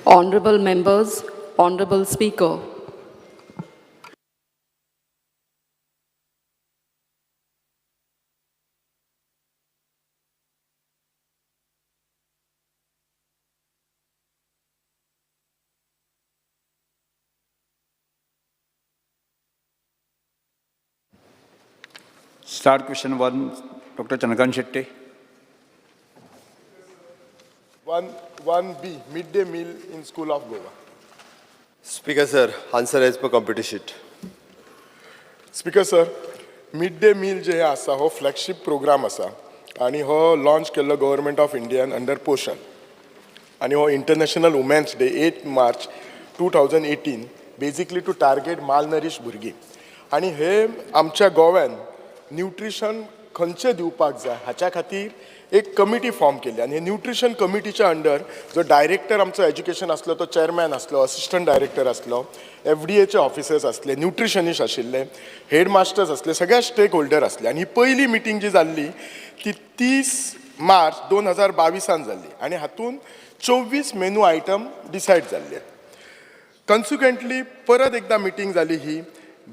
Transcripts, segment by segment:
Honorable members, Honorable Speaker, Start question 1, Dr. Chandrakant Shetty. 1, 1B, midday meal in School of Goa. Speaker sir, answer as per computer sheet. Speaker sir, mid day meal जे आसा हो flagship programme आसा आनी हो launch केल्लो government of इंडियान under पोशन आनी हो International Women's Day 8 March 2018, basically to target malnourish भुरगीं. आनी हे आमच्या गोव्यान न्युट्रिशन खंयचें दिवपाक जाय हाच्या खातीर एक कमिटी फॉर्म केली आनी हे न्युट्रिशन कमिटीच्या अंडर जो डायरेक्टर आमचो एज्युकेशन आसलो तो चेअरमॅन आसलो, असिस्टंट डायरेक्टर आसलो, एफडीएचे ऑफिसर्स आसले, न्युट्रिशनिस्ट आशिल्ले, हेड मास्टर्स आसले, सगळे स्टेक होल्डर आसले. आनी ही पयली मिटींग जी जाल्ली ती 30 मार्च 2022 जाल्ली आनी हातूंत 24 मेनू आयटम डिसायड जाल्ले. कन्सिक्वंटली परत एकदां मिटींग जाली, ही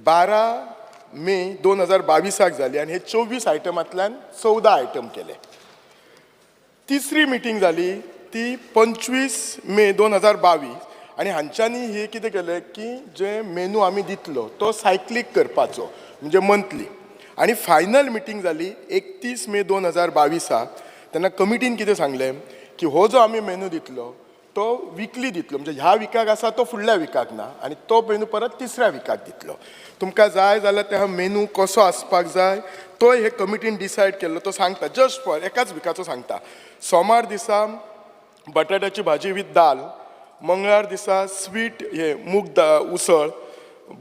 12 मे 2022 जाली आनी हे 24 आयटमांतल्यान 14 आयटम केले. तिसरी मिटींग जाली ती 25 मे 2022 आनी हांच्यांनी हे कितें केलें की जे मेनू आमी दितलो तो सायक्लीक करपाचो, म्हणजे मंथली. आनी फायनल मिटींग जाली 31 मे 2022. तेन्ना कमिटीन कितें सांगलें की हो जो आमी मेनू दितलो तो विकली दितलो, म्हणजे ह्या विकाक आसा तो फुडल्या विकाक ना आनी तो मेनू परत तिसऱ्या विकाक दितलो. तुमकां जाय जाल्यार त्या मेनू कसो आसपाक जाय तो हे कमिटीन डिसायड केल्लो तो सांगता. जस्ट फॉर एकाच विकाचो सांगता. सोमार दिसा बटाट्याची भाजी विथ दाल, मंगळार दिसा स्वीट हे मूग दा उसळ,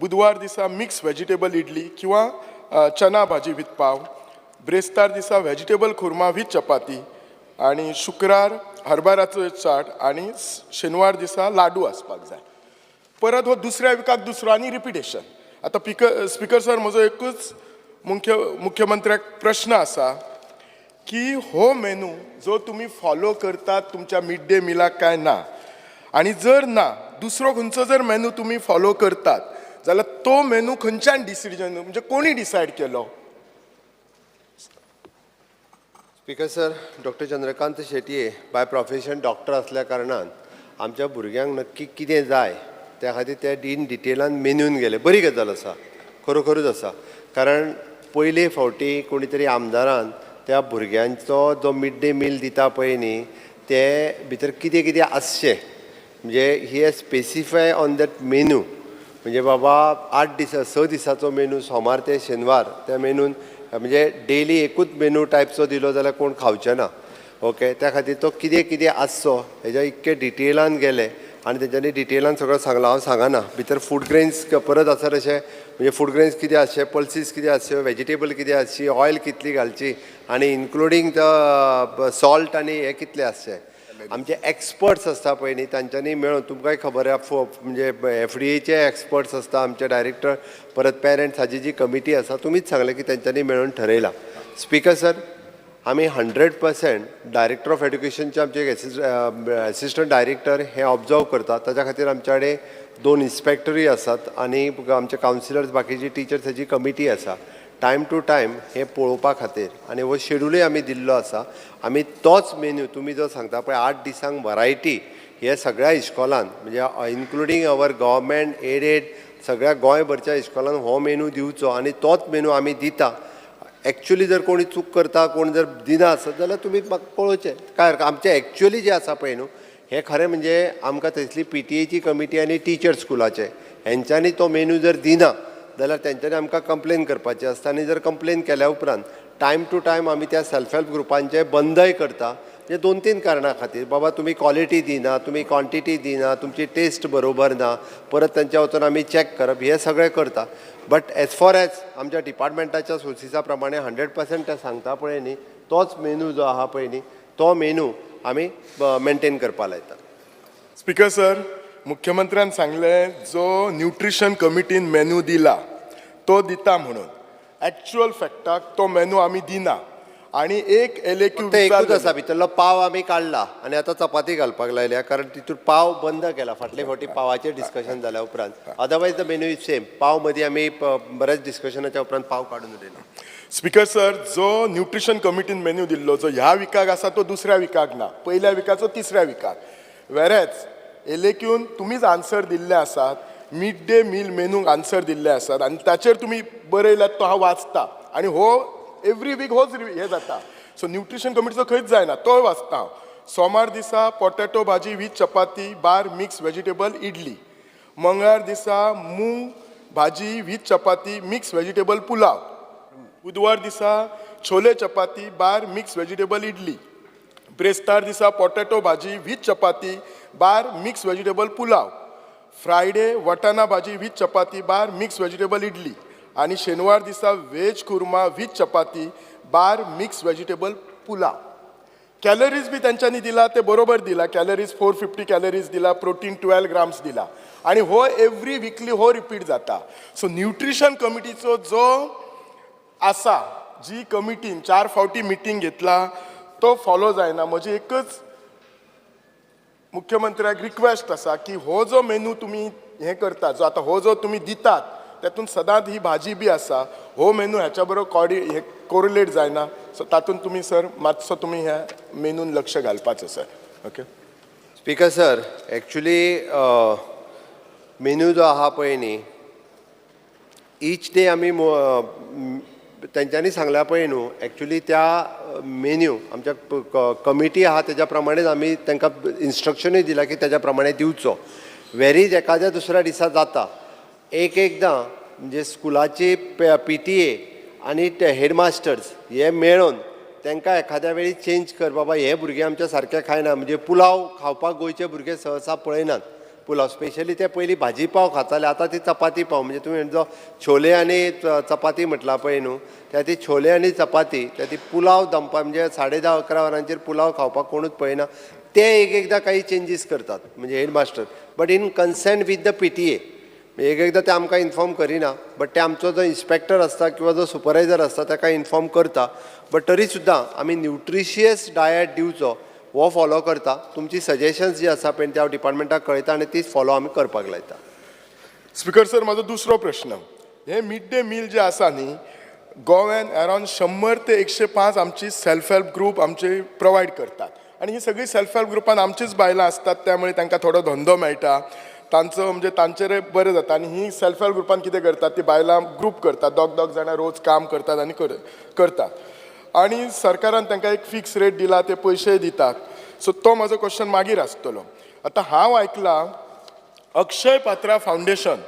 बुधवार दिसा मिक्स व्हेजिटेबल इडली किंवा चना भाजी विथ पाव, ब्रेस्तार दिसा व्हेजिटेबल खुर्मा विथ चपाती आनी शुक्रार हरभराचो चाट आनी शेनवार दिसा लाडू आसपाक जाय. परत हो दुसऱ्या विकाक दुसरो आनी रिपिटेशन. आतां स्पिकर सर, म्हजो एकूच मुख्यमंत्र्याक प्रश्न आसा की हो मेनू जो तुमी फॉलो करतात तुमच्या मिड डे मिलाक काय ना, आनी जर ना, दुसरो खंयचो जर मेनू तुमी फॉलो करतात जाल्यार तो मेनू खंयच्यान डिसिजन, म्हणजे कोणी डिसायड केलो? Speaker sir, doctor Chandrakant Shetye by profession doctor असल्या कारणान आमच्या भुरग्यांक नक्की कितें जाय त्या खातीर ते इन डिटेलान मेन्यून गेले. बरी गजाल आसा, खरोखरूच आसा, कारण पयले फावटी कोणी तरी आमदारान त्या भुरग्यांचो जो मिड डे मील दिता पळय न्ही, ते भितर कितें कितें आसचें, म्हणजे he has specify on that menu. म्हणजे बाबा 8 दिसा, 6 दिसाचो मेनू, सोमार ते शेनवार, त्या मेनून म्हणजे डेली एकूच मेनू टायपचो दिलो जाल्यार कोण खावचे ना. ओके, त्या खातीर तो कितें कितें आसचो हेज्या इतके डिटेलान गेले आनी तेंच्यांनी डिटेलान सगळं सांगलां. हांव सांगना भितर फूड ग्रेन्स परत आसा तशें, म्हणजे फूड ग्रेन्स कितें आसचे, पल्सीस कितें आसच्यो, वेजिटेबल कितें आसची, ऑयल कितली घालची आनी इन्क्लुडींग the salt आनी हें कितलें आसचें. आमचे एक्सपर्ट्स आसता पळय न्ही, तांच्यांनी मेळून, तुमकांय खबर आहा, म्हणजे एफडीएचे एक्सपर्ट्स आसता, आमचे डायरेक्टर, परत पेरंट्स, हाजी जी कमिटी आसा, तुमीच सांगलें की तेंच्यांनी मेळून ठरयलां. स्पिकर सर, आमी 100% डायरेक्टर ऑफ एड्युकेशनचे आमचे एसिस्टंट डायरेक्टर हे ऑब्जर्व करतात. ताच्या खातीर आमच्या कडेन दोन इन्स्पेक्टरूय आसात आनी आमचे कावन्सिलर्स, बाकीची टिचर्स, हाजी कमिटी आसा टायम टू टायम हें पळोवपा खातीर. आनी हो शेड्युलूय आमी दिल्लो आसा. आमी तोच मेन्यू तुमी जो सांगता पळय, 8 दिसांक वरायटी, हे सगळ्या इस्कॉलान, म्हणजे इन्क्लुडींग our government aided सगळ्या गोंयभरच्या इस्कॉलान हो मेनू दिवचो आनी तोच मेनू आमी दिता. एक्चुली जर कोणी चूक करता, कोण जर दिना आसत जाल्यार तुमी म्हाका पळोवचें. काय आमचें एक्चुअली जें आसा पळय न्हू, हें खरें म्हणजे आमकां थंयसली पीटीएची कमिटी आनी टिचर स्कुलाचे हेंच्यांनी तो मेनू जर दिना जाल्यार तेंच्यांनी आमकां कंप्लेन करपाची आसता. आनी जर कंप्लेन केल्या उपरांत टायम टू टायम आमी त्या सेल्फ हेल्प ग्रुपांचे बंदय करता. म्हणजे दोन तीन कारणां खातीर, बाबा तुमी क्वॉलिटी दिना, तुमी क्वॉन्टिटी दिना, तुमची टेस्ट बरोबर ना, परत तेंच्या वचून आमी चॅक करप, हें सगळें करता. बट एज फॉर एज आमच्या डिपार्टमेंटाच्या सोर्सिसा प्रमाणे 100% ते सांगता पळय न्ही, तोच मेनू जो आहा पळय न्ही, तो मेनू आमी मेंटेन करपा लायता. स्पिकर सर, मुख्यमंत्र्यान सांगलें जो न्युट्रिशन कमिटीन मेनू दिला तो दिता म्हणून. एक्चुअल फॅक्टाक तो मेनू आमी दिना. आनी एक एलएक्यू फक्त एकूच आसा, भितरलो पाव आमी काडला आनी आतां चपाती घालपाक लायल्या, कारण तितून पाव बंद केला फाटले फावटी पावाचेर डिस्कशन जाल्या उपरांत. Otherwise the menu is same. पाव मदीं आमी बऱ्याच डिस्कशनाच्या उपरांत पाव काडून उडयला. स्पीकर सर, जो न्युट्रिशन कमिटीन मेन्यू दिल्लो जो ह्या विकाक आसा तो दुसऱ्या विकाक ना, पयल्या विकाचो तिसऱ्या विकाक. वेरेच एलएक्यून तुमीच आन्सर दिल्ले आसात, मिड डे मील मेनूक आन्सर दिल्ले आसात आनी ताचेर तुमी बरयल्यात तो हांव वाचता आनी हो एवरी वीक होच हे जाता. सो न्युट्रिशन कमिटीचो खंयच जायना, तोय वाचता हांव. सोमार दिसा potato bhaji with chapati bar mix vegetable idli, मंगळार दिसा मूंग भाजी with chapati mix vegetable pulao, बुधवार दिसा chole chapati bar mix vegetable idli, ब्रेस्तार दिसा potato bhaji with chapati bar mix vegetable pulao, Friday vatana bhaji with chapati bar mix vegetable idli आनी शेनवार दिसा veg kurma with chapati bar mix vegetable pulao. Calories बी तेंच्यांनी दिला ते बरोबर दिला, calories 450 calories दिला, प्रोटीन 12 ग्राम्स दिला आनी हो एवरी विकली हो रिपीट जाता. सो न्युट्रिशन कमिटीचो जो आसा, जी कमिटीन चार फावटी मिटींग घेतला तो फॉलो जायना. म्हजी एकच मुख्यमंत्र्याक रिक्वेस्ट आसा की हो जो मेनू तुमी हें करता, जो आतां हो जो तुमी दितात तेतून सदांच ही भाजी बी आसा, हो मेनू ह्याच्या बरोबर कॉर्डि हे कोरिलेट जायना. सो तातूंत तुमी सर मातसो तुमी ह्या मेनून लक्ष घालपाचो sir. Okay. Speaker sir, actually menu जो आहा पळय न्ही, ईच डे आमी तेंच्यांनी सांगल्या पळय न्हू, एक्चुली त्या मेन्यू आमच्या कमिटी आहा तेज्या प्रमाणेच आमी तांकां इन्स्ट्रक्शनूय दिला की तेज्या प्रमाणे दिवचो. वेरीज एखाद्या दुसऱ्या दिसा जाता. एक एकदां म्हणजे स्कुलाची पीटीए आनी ते हेडमास्टर्स हे मेळून तांकां एखाद्या वेळी चेंज कर, बाबा हे भुरगे आमच्या सारके खायना. म्हणजे पुलाव खावपाक गोंयचे भुरगे सहसा पळयनात. पुलाव स्पेशली ते पयलीं भाजी पाव खाताले, आतां ती चपाती पाव. म्हणजे तुमी जो छोले आनी चपाती म्हटला पळय न्हू, त्या ती छोले आनी चपाती, त्या ती पुलाव दनपार म्हणजे 10:30-11 वरांचेर पुलाव खावपाक कोणूच पळयना. ते एक एकदां काही चेंजीस करतात म्हणजे headmaster, but in consent with the PTA. एक एकदां ते आमकां इन्फॉर्म करिना, बट ते आमचो जो इन्स्पेक्टर आसता किंवा जो सुपरवायजर आसता ताका इन्फॉर्म करता. बट तरी सुद्दां आमी न्युट्रिशियस डायट दिवचो हो फॉलो करता. तुमची सजेशन्स जी आसा पळय त्या डिपार्टमेंटाक कळयता आनी तीच फॉलो आमी करपाक लायता. स्पीकर सर, म्हाजो दुसरो प्रश्न, हे मिड डे मील जे आसा न्ही, गोव्यान अरावंड 100 ते 105 आमची सेल्फ हेल्प ग्रूप आमचे प्रोवायड करतात आनी ही सगळी सेल्फ हेल्प ग्रुपान आमचीच बायलां आसतात, त्यामुळे तांकां थोडो धंदो मेळटा तांचो, म्हणजे तांचेर बरें जाता. आनी ही सेल्फ हेल्प ग्रुपान कितें करतात, ती बायलां ग्रूप करतात, दोग दोग जाणां रोज काम करतात आनी करतात आनी सरकारान तांकां एक फिक्स रेट दिला, ते पयशेय दितात. सो तो म्हाजो क्वेश्चन मागीर आसतलो. आतां हांव आयकलां अक्षय पात्रा फावंडेशन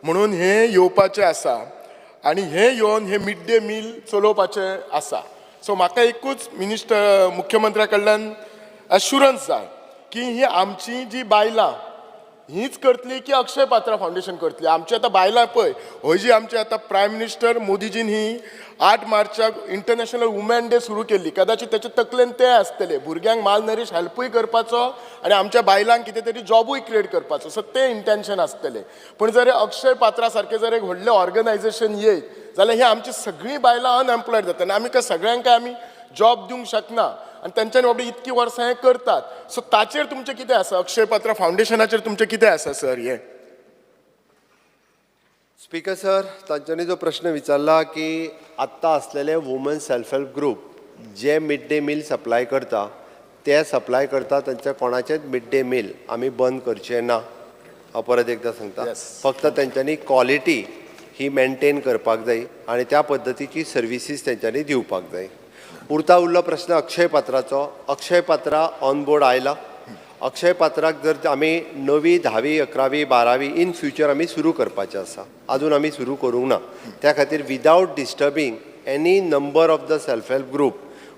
म्हणून हें येवपाचें आसा आनी हें येवन हें मिड डे मील चलोवपाचें आसा. सो म्हाका एकूच मिनिस्टर मुख्यमंत्र्या कडल्यान एश्युरन्स जाय की ही आमची जी बायलां हीच करतली की अक्षय पात्रा फावंडेशन करतली? आमची आतां बायलां पळय, हय जी आमची आतां प्रायम मिनिस्टर मोदीजीन ही 8 मार्चाक इंटरनॅशनल वुमेन डे सुरू केल्ली, कदाचित तेच्या तकलेन तें आसतलें, भुरग्यांक मालनरीश हेल्पूय करपाचो आनी आमच्या बायलांक कितें तरी जॉबूय क्रिएट करपाचो. सो तें इंटेन्शन आसतलें. पूण जर हे अक्षय पात्रा सारकें जर एक व्हडलें ऑर्गनायजेशन येयत जाल्यार ही आमची सगळीं बायलां अनएम्प्लॉयड जाता आनी आमी काय सगळ्यांक काय आमी जॉब दिवंक शकना आनी तेंच्यांनी बाबडी इतकी वर्सां हें करतात. सो ताचेर तुमचें कितें आसा, अक्षय पात्रा फावंडेशनाचेर तुमचें कितें आसा सर हें? स्पीकर सर, तांच्यांनी जो प्रश्न विचारला की आत्तां आसलेले वुमन सेल्फ हेल्प ग्रूप जे मिड डे मील सप्लाय करता, ते सप्लाय करता, तांच्या कोणाचेच मिड डे मील आमी बंद करचे ना, हांव परत एकदां सांगता. फक्त तेंच्यांनी क्वॉलिटी ही मेनटेन करपाक जाय आनी त्या पद्दतीची सर्विसीस तेंच्यांनी दिवपाक जाय. उरता उरलो प्रश्न अक्षय पात्राचो. अक्षय पात्रा ऑन बोर्ड आयला. अक्षय पात्राक जर आमी णवी, 10वी, 11वी, 12वी इन फ्युचर आमी सुरू करपाचें आसा, आजून आमी सुरू करूंक ना. त्या खातीर without disturbing any number of the self help group,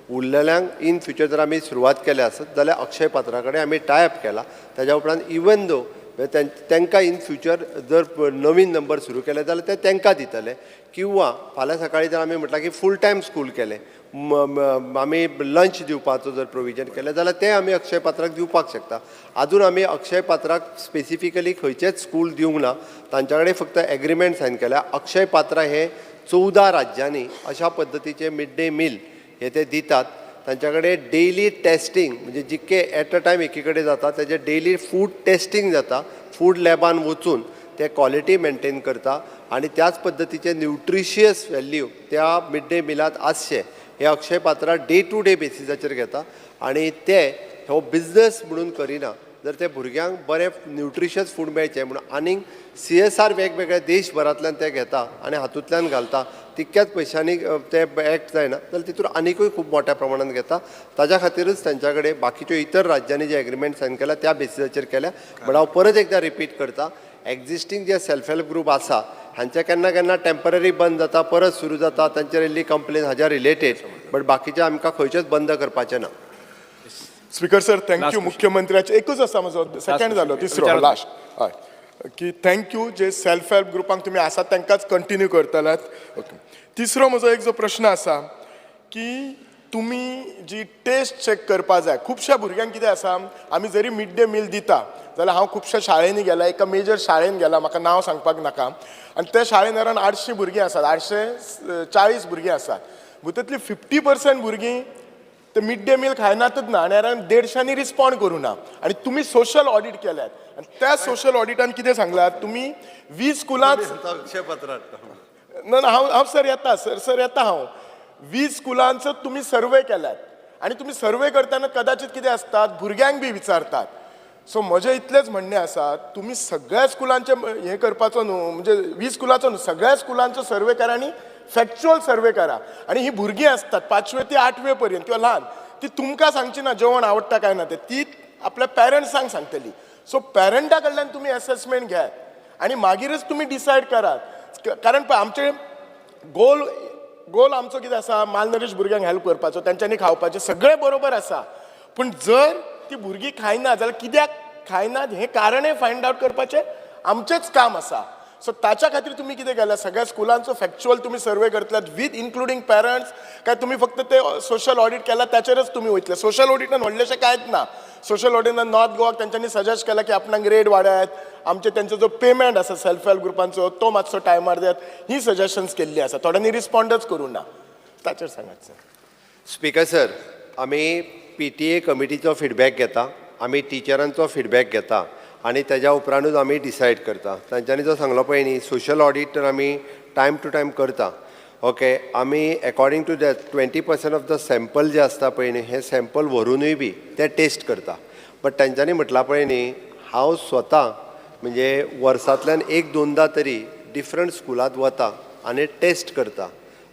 उरलेल्यांक in future जर आमी सुरवात केल्या आसत जाल्यार अक्षय पात्रा कडेन आमी टायप केला. ताज्या उपरांत इवन दो तांकां इन फ्युचर जर नवीन नंबर सुरू केले जाल्यार ते तांकां दितले, किंवा फाल्यां सकाळीं जर आमी म्हटलां की फूल टायम स्कूल केलें, आमी लंच दिवपाचो जर प्रोविजन केलें जाल्यार तें आमी अक्षय पात्राक दिवपाक शकता. आजून आमी अक्षय पात्राक स्पेसिफिकली खंयचेच स्कूल दिवंक ना, तांच्या कडेन फक्त एग्रीमेंट सायन केल्या. अक्षय पात्रा हे 14 राज्यांनी अशा पद्दतीचे मिड डे मील हे ते दितात. तांच्या कडेन डेली टेस्टींग, म्हणजे जितके एट अ टायम एकी कडेन जाता तेजे डेली फूड टेस्टींग जाता. फूड लॅबान वचून ते क्वॉलिटी मेंटेन करता आनी त्याच पद्दतीचे न्युट्रिशियस व्हॅल्यू त्या मिड डे मिलांत आसचें हे अक्षय पात्रा डे टू डे बेसिसाचेर घेता आनी ते हो बिजनस म्हणून करिना. जर ते भुरग्यांक बरें न्युट्रिशियस फूड मेळचें म्हणून आनीक सीएसआर वेगवेगळ्या देशभरांतल्यान ते घेता आनी हातूंतल्यान घालता. तितक्याच पयशांनी ते एक्ट जायना जाल्यार तितून आनिकूय खूब मोठ्या प्रमाणान घेता. ताज्या खातीरच तांच्या कडेन बाकीच्यो इतर राज्यांनी जे एग्रीमेंट सायन केल्या त्या बेसिसाचेर केल्या. बट हांव परत एकदां रिपीट करता, एग्जिस्टींग जे सेल्फ हेल्प ग्रूप आसा हांचे केन्ना केन्ना टेंपररी बंद जाता, परत सुरू जाता, तांचेर येयल्ली कंप्लेन हाज्या रिलेटेड. बट बाकीचे आमकां खंयचेच बंद करपाचें ना. Speaker sir, thank you. Last question. मुख्यमंत्र्याचे एकूच आसा म्हजो, सेकंड जालो, तिसरो विचारा. लास्ट. हय, की thank you जे सेल्फ हेल्प ग्रुपांक तुमी आसात तांकांच कंटिन्यू करतलात. ओके, तिसरो म्हजो एक जो प्रश्न आसा की तुमी जी टेस्ट चॅक करपा जाय. खुबश्या भुरग्यांक कितें आसा, आमी जरी मिड डे मील दिता जाल्यार हांव खुबश्या शाळेंनी गेला, एका मेजर शाळेन गेला, म्हाका नांव सांगपाक नाका, आनी त्या शाळेन अरावंड 800 भुरगीं आसात, 840 भुरगीं आसात. भितरतलीं 50% भुरगीं ते मिड डे मील खायनातच ना आनी अरावंड 150 रिस्पॉन्ड करूं ना. आनी तुमी सोशल ऑडीट केल्यात आनी त्या सोशल ऑडिटान कितें सांगलां, तुमी 20 स्कुलांत अक्षय पात्रा ना ना, हांव हांव सर येता, सर सर येता हांव. 20 स्कुलांचो तुमी सर्वे केल्यात आनी तुमी सर्वे करतना कदाचित कितें आसतात, भुरग्यांक बी विचारतात. सो म्हजें इतलेंच म्हणणें आसा, तुमी सगळ्या स्कुलांचें हें करपाचो न्हू, म्हणजे 20 स्कुलाचो न्हू, सगळ्या स्कुलांचो सर्वे करा आनी फॅक्च्युअल सर्वे करा. आनी ही भुरगीं आसतात 5वे ते 8वे पर्यंत किंवा ल्हान, ती तुमकां सांगची ना जेवण आवडटा काय ना तें, ती आपल्या पॅरंट्सांक सांगतली. सो पॅरंटा कडल्यान तुमी एसेसमेंट घेयात आनी मागीरच तुमी डिसायड करात. कारण पळय आमचे गोल गोल आमचो कितें आसा, मालनरीश भुरग्यांक हेल्प करपाचो, तेंच्यांनी खावपाचें सगळें बरोबर आसा, पूण जर ती भुरगीं खायना जाल्यार कित्याक खायनात हें कारणय फायंड आवट करपाचें आमचेंच काम आसा. सो ताच्या खातीर तुमी कितें केलां, सगळ्या स्कुलांचो फॅक्च्युअल तुमी सर्वे करतल्यात वीथ इन्क्लुडींग पॅरंट्स, काय तुमी फक्त ते सोशल ऑडीट केला ताचेरच तुमी वयतले? सोशल ऑडिटान व्हडलेशें कांयच ना. सोशल ऑडिटान नॉर्थ गोवाक तेंच्यांनी सजेस्ट केलां की आपणाक रेट वाडयात, आमचे तेंचो जो पेमेंट आसा सेल्फ हेल्प ग्रुपांचो तो मातसो टायमार दियात, ही सजेशन्स केल्ली आसा. थोड्यांनी रिस्पॉन्डच करूं ना. ताचेर सांगात सर. स्पीकर सर, आमी पीटीए कमिटीचो फिडबॅक घेता, आमी टिचरांचो फिडबॅक घेता आनी तेज्या उपरांतूच आमी डिसायड करता. तांच्यांनी जो सांगलो पळय न्ही, सोशल ऑडीट तर आमी टायम टू टायम करता. ओके, आमी according to that 20% of the sample जे आसता पळय न्ही, हे सॅम्पल व्हरूनूय बी ते टेस्ट करता. बट तांच्यांनी म्हटलां पळय न्ही, हांव स्वता म्हणजे वर्सांतल्यान एक दोनदां तरी डिफरंट स्कुलांत वता आनी टेस्ट करता.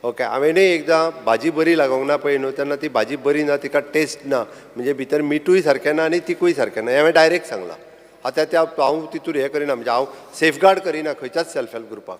ओके, हांवेनूय एकदां भाजी बरी लागोंक ना पळय न्हू, तेन्ना ती भाजी बरी ना, तिका टेस्ट ना, म्हणजे भितर मिठूय सारकें ना आनी तिकूय सारकें ना, हें हांवें डायरेक्ट सांगलां. आतां त्या हांव तितूर हें करिना, म्हणजे हांव सेफगार्ड करिना खंयच्याच सेल्फ हेल्प ग्रुपाक.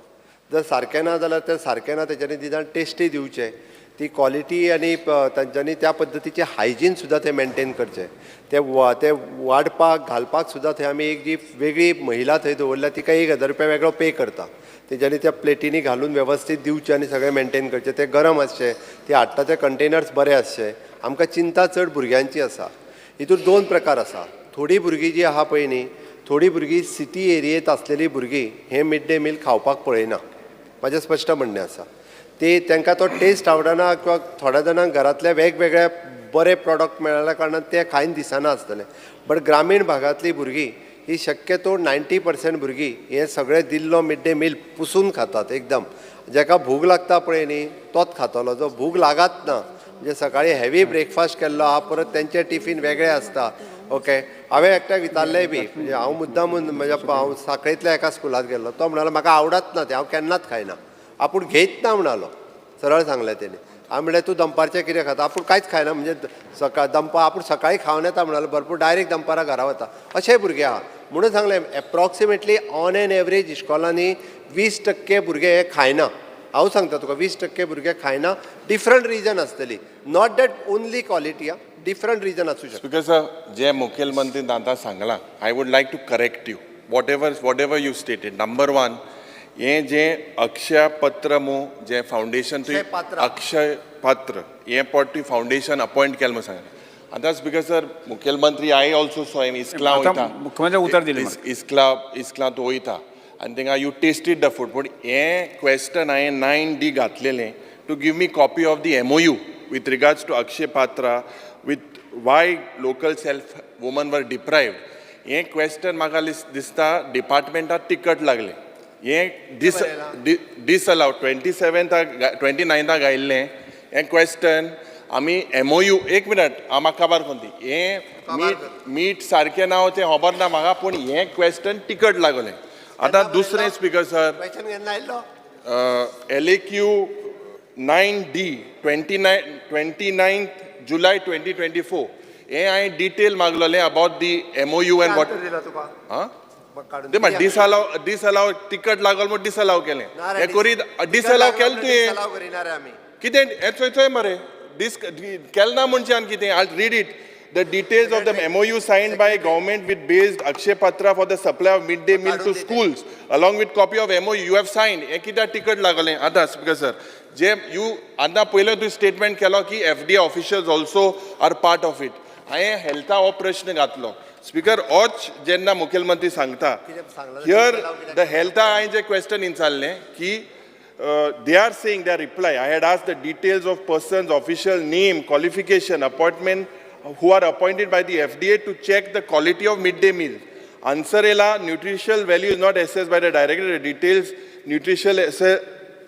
जर सारकें ना जाल्यार तें सारकें ना, तेच्यांनी निदान टेस्टय दिवचें, ती क्वॉलिटी आनी तांच्यांनी त्या पद्दतीचें हायजीन सुद्दां तें मेनटेन करचें. ते ते वाडपाक घालपाक सुद्दां थंय आमी एक जी वेगळी महिला थंय दवरल्या, तिका 1000 रुपया वेगळो पे करता. तेज्यांनी त्या प्लेटींनी घालून वेवस्थीत दिवचें आनी सगळें मेनटेन करचें, तें गरम आसचें, ती हाडटा ते कंटेनर्स बरे आसचे. आमकां चिंता चड भुरग्यांची आसा. हितूर दोन प्रकार आसा. थोडीं भुरगीं जीं आहा पळय न्ही, थोडीं भुरगीं सिटी एरियेंत आसलेलीं भुरगीं हें मिड डे मील खावपाक पळयना. म्हाजें स्पश्ट म्हणणें आसा, ती तांकां तो टेस्ट आवडना किंवा थोड्या जाणांक घरांतले वेगवेगळे बरे प्रॉडक्ट मेळ्ळ्या कारणान ते खायन दिसना आसतलें. बट ग्रामीण भागांतलीं भुरगीं ही शक्यतो 90% भुरगीं हें सगळें दिल्लो मिड डे मील पुसून खातात एकदम. जाका भूक लागता पळय न्ही तोच खातलो, जो भूक लागात ना म्हणजे सकाळी हेवी ब्रेकफास्ट केल्लो आहा, परत तेंचे टिफीन वेगळे आसता. ओके, हांवें एकट्याक विचारलें बी, म्हणजे हांव मुद्दामून म्हज्या हांव साखळेंतल्या एका स्कुलांत गेल्लो, तो म्हणालो म्हाका आवडत ना तें, हांव केन्नाच खायना, आपूण घेयत ना म्हणालो, सरळ सांगलें तेणी. हांवें म्हणलें तूं दनपारचें कितें खाता? आपूण कांयच खायना, म्हणजे सकाळ दनपार आपूण सकाळी खावन येता म्हणालो, भरपूर डायरेक्ट दनपारां घरा वता. अशेय भुरगे आहा. म्हणून सांगलें एप्रॉक्सिमेटली ऑन एन एवरेज इस्कॉलांनी 20% भुरगे हे खायना. हांव सांगता तुका 20% भुरगे खायना, डिफरंट रिजन आसतली, not that only quality आं, डिफरंट रिजन आसूं शकता. स्पीकर सर, जे मुखेलमंत्री आतां सांगलां, I would like to correct you whatever you stated. Number one, हें जें अक्षय पत्र मू जें फावंडेशन अक्षय पात्र. अक्षय पात्र हें पट तुवें फावंडेशन अपॉयंट केलें म्हूण सांगलां. आतां स्पीकर सर, मुखेलमंत्री I also so him इस्कला आतां वयता, मुख्यमंत्र्याक उतर दिलें. इस्कला इस्कला तूं वयता आनी थिंगा you tasted the food. पूण हें क्वेश्चन हांवें 9D घातलेलें to give me copy of the MOU. with regards to Akshaya Patra with why local self women were deprived, हें क्वेश्चन म्हाका दिसता डिपार्टमेंटाक तिकट लागलें. हें डिसअलाव 27थाक 29थाक आयिल्लें हें क्वेश्चन. आमी एमओयू, एक मिनट, हांव म्हाका काबार कोन्न दी. हें मीट मीट सारकें ना तें खबर ना म्हाका, पूण हें क्वेश्चन तिकट लागलें. आतां दुसरें, स्पीकर सर, क्वेश्चन केन्ना आयिल्लो? LAQ 9D 29th July 2024. हे हांवें detail मागलोलें about the MOU and what. Answer दिला तुका? आं. मग काडून ते मा डिसअलाव, डिसअलाव तिकट लागल म्हूण डिसअलाव केलें. ना रे, हें करीत डिसअलाव केलें तुवें. डिसअलाव करिना रे आमी. कितें हें चोय, चोय मरे, डिस केलें ना म्हणजे आनी कितें? I read it. The details of the MOU signed by government with based Akshaya Patra for the supply of mid day meal to schools along with copy of MOU you have signed. हें कित्याक तिकट लागलें? आतां speaker sir, J you आतां पयलें तुवें statement केलो की FDA officials also are part of it, हांवें हेल्था हो प्रश्न घातलो. स्पीकर, होच जेन्ना मुखेलमंत्री सांगता कितें सांगलां? Here the हेल्था हांवें जे क्वेश्चन विचारलें की they are saying their reply, I had asked the details of persons, official name, qualification, appointment, who are appointed by the FDA to check the quality of midday meal. Answer येला, nutritional value is not assessed by the director. The details nutritional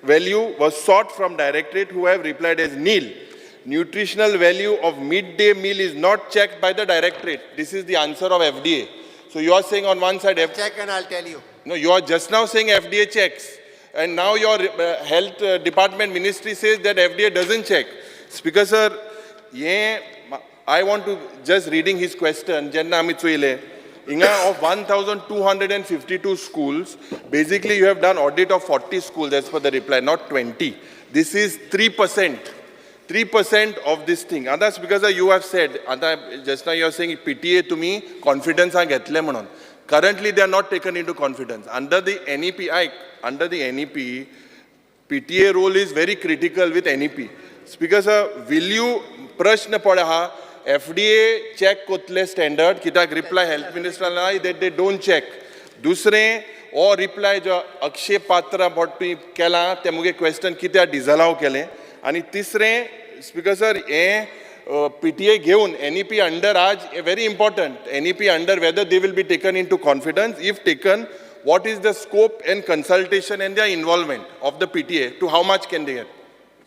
value was sought from directorate, who have replied as nil. Nutritional value of midday meal is not checked by the directorate. This is the answer of FDA. So you are saying on one side Check and I tell you. No, you are just now saying FDA checks. And now your health department ministry says that FDA doesn't check. Speaker sir, ये I want to just reading his question, जेन्ना आमी चोयले, हिंगा of 1,252 schools, basically you have done audit of 40 schools as per the reply, not 20. This is 3%. 3% of this thing. आतां because you have said, आतां just now you are saying PTA तुमी कॉन्फिडन्सान घेतले म्हणून. Currently they are not taken into confidence. Under the NEP, आयक, under the NEP, PTA role is very critical with NEP. Speaker sir, will you, प्रश्न पड आहा, FDA check कोतले standard, कित्याक reply health मिनिस्टरान that they don't check. दुसरें, हो reply जो अक्षय पात्र बोट तुवें केलां तें मुगे क्वेश्चन कित्याक डिजलाव केलें? आनी तिसरें, स्पीकर सर, हें पीटीए घेवन एनईपी अंडर आज very important, NEP under, whether they will be taken into confidence, if taken, what is the scope and consultation and the involvement of the PTA, to how much can they get?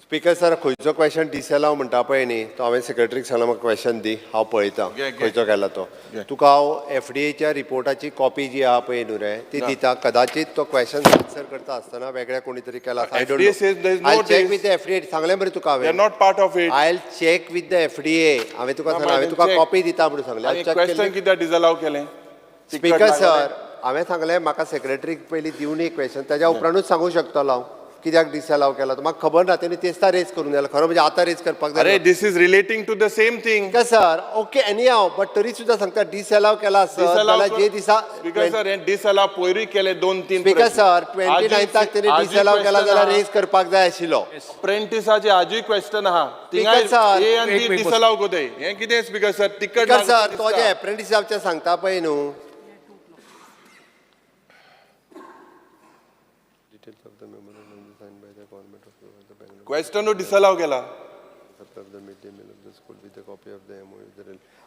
Speaker sir, खंयचो question डिसअलाव म्हणटा पळय न्ही, तो हांवें सेक्रेटरीक सांगला, म्हाका question दी, हांव पळयता घे, घे. खंयचो केला तो. घे. तुका हांव एफडीएच्या रिपोर्टाची कॉपी जी आहा पळय न्हू रे, ती दिता. कदाचित तो क्वेश्चन आन्सर करता आसतना वेगळ्या कोणी तरी केला. FDA says there is no I check this. With FDA, सांगलें मरे तुका They are हांवें. not part of it. I check with the FDA. हांवें तुका ना, सांगलें, हांवें मागीर तुका check. Copy दिता म्हणून सांगलें. आनी check question केल्लें. कित्याक डिसअलाव केलें? स्पीकर सर, हांवें सांगलें, म्हाका सेक्रेटरीक पयलीं दिवनी क्वेश्चन, ताज्या उपरांतूच सांगूंक शकतलो हांव कित्याक डिसअलाव केला तो. म्हाका खबर ना, तेणी तेस्ता रेज करून जाल्यार खरो म्हणजे आतां रेज करपाक जाय. अरे, this is relating to the same thing. Speaker sir, okay, anyhow, but तरी सुद्दां सांगता, डिसअलाव केला आसत जाल्यार जे दिसा स्पीकर सर, हे डिसअलाव पयरूय केले दोन तीन. स्पीकर सर, 29थाक तेणी डिसअलाव केला जाल्यार रेज करपाक जाय आशिल्लो. अप्रेंटिसाचे आजूय क्वेश्चन आहा थिंगा. Speaker sir, ए आनी wait, बी wait, disallow कोताय, हें कितें स्पीकर सर, तिकट स्पीकर लागता सर, तो जे दिसता. एप्रेंटिसाचे सांगता पळय न्हू. क्वेश्चन डिसअलाव केला.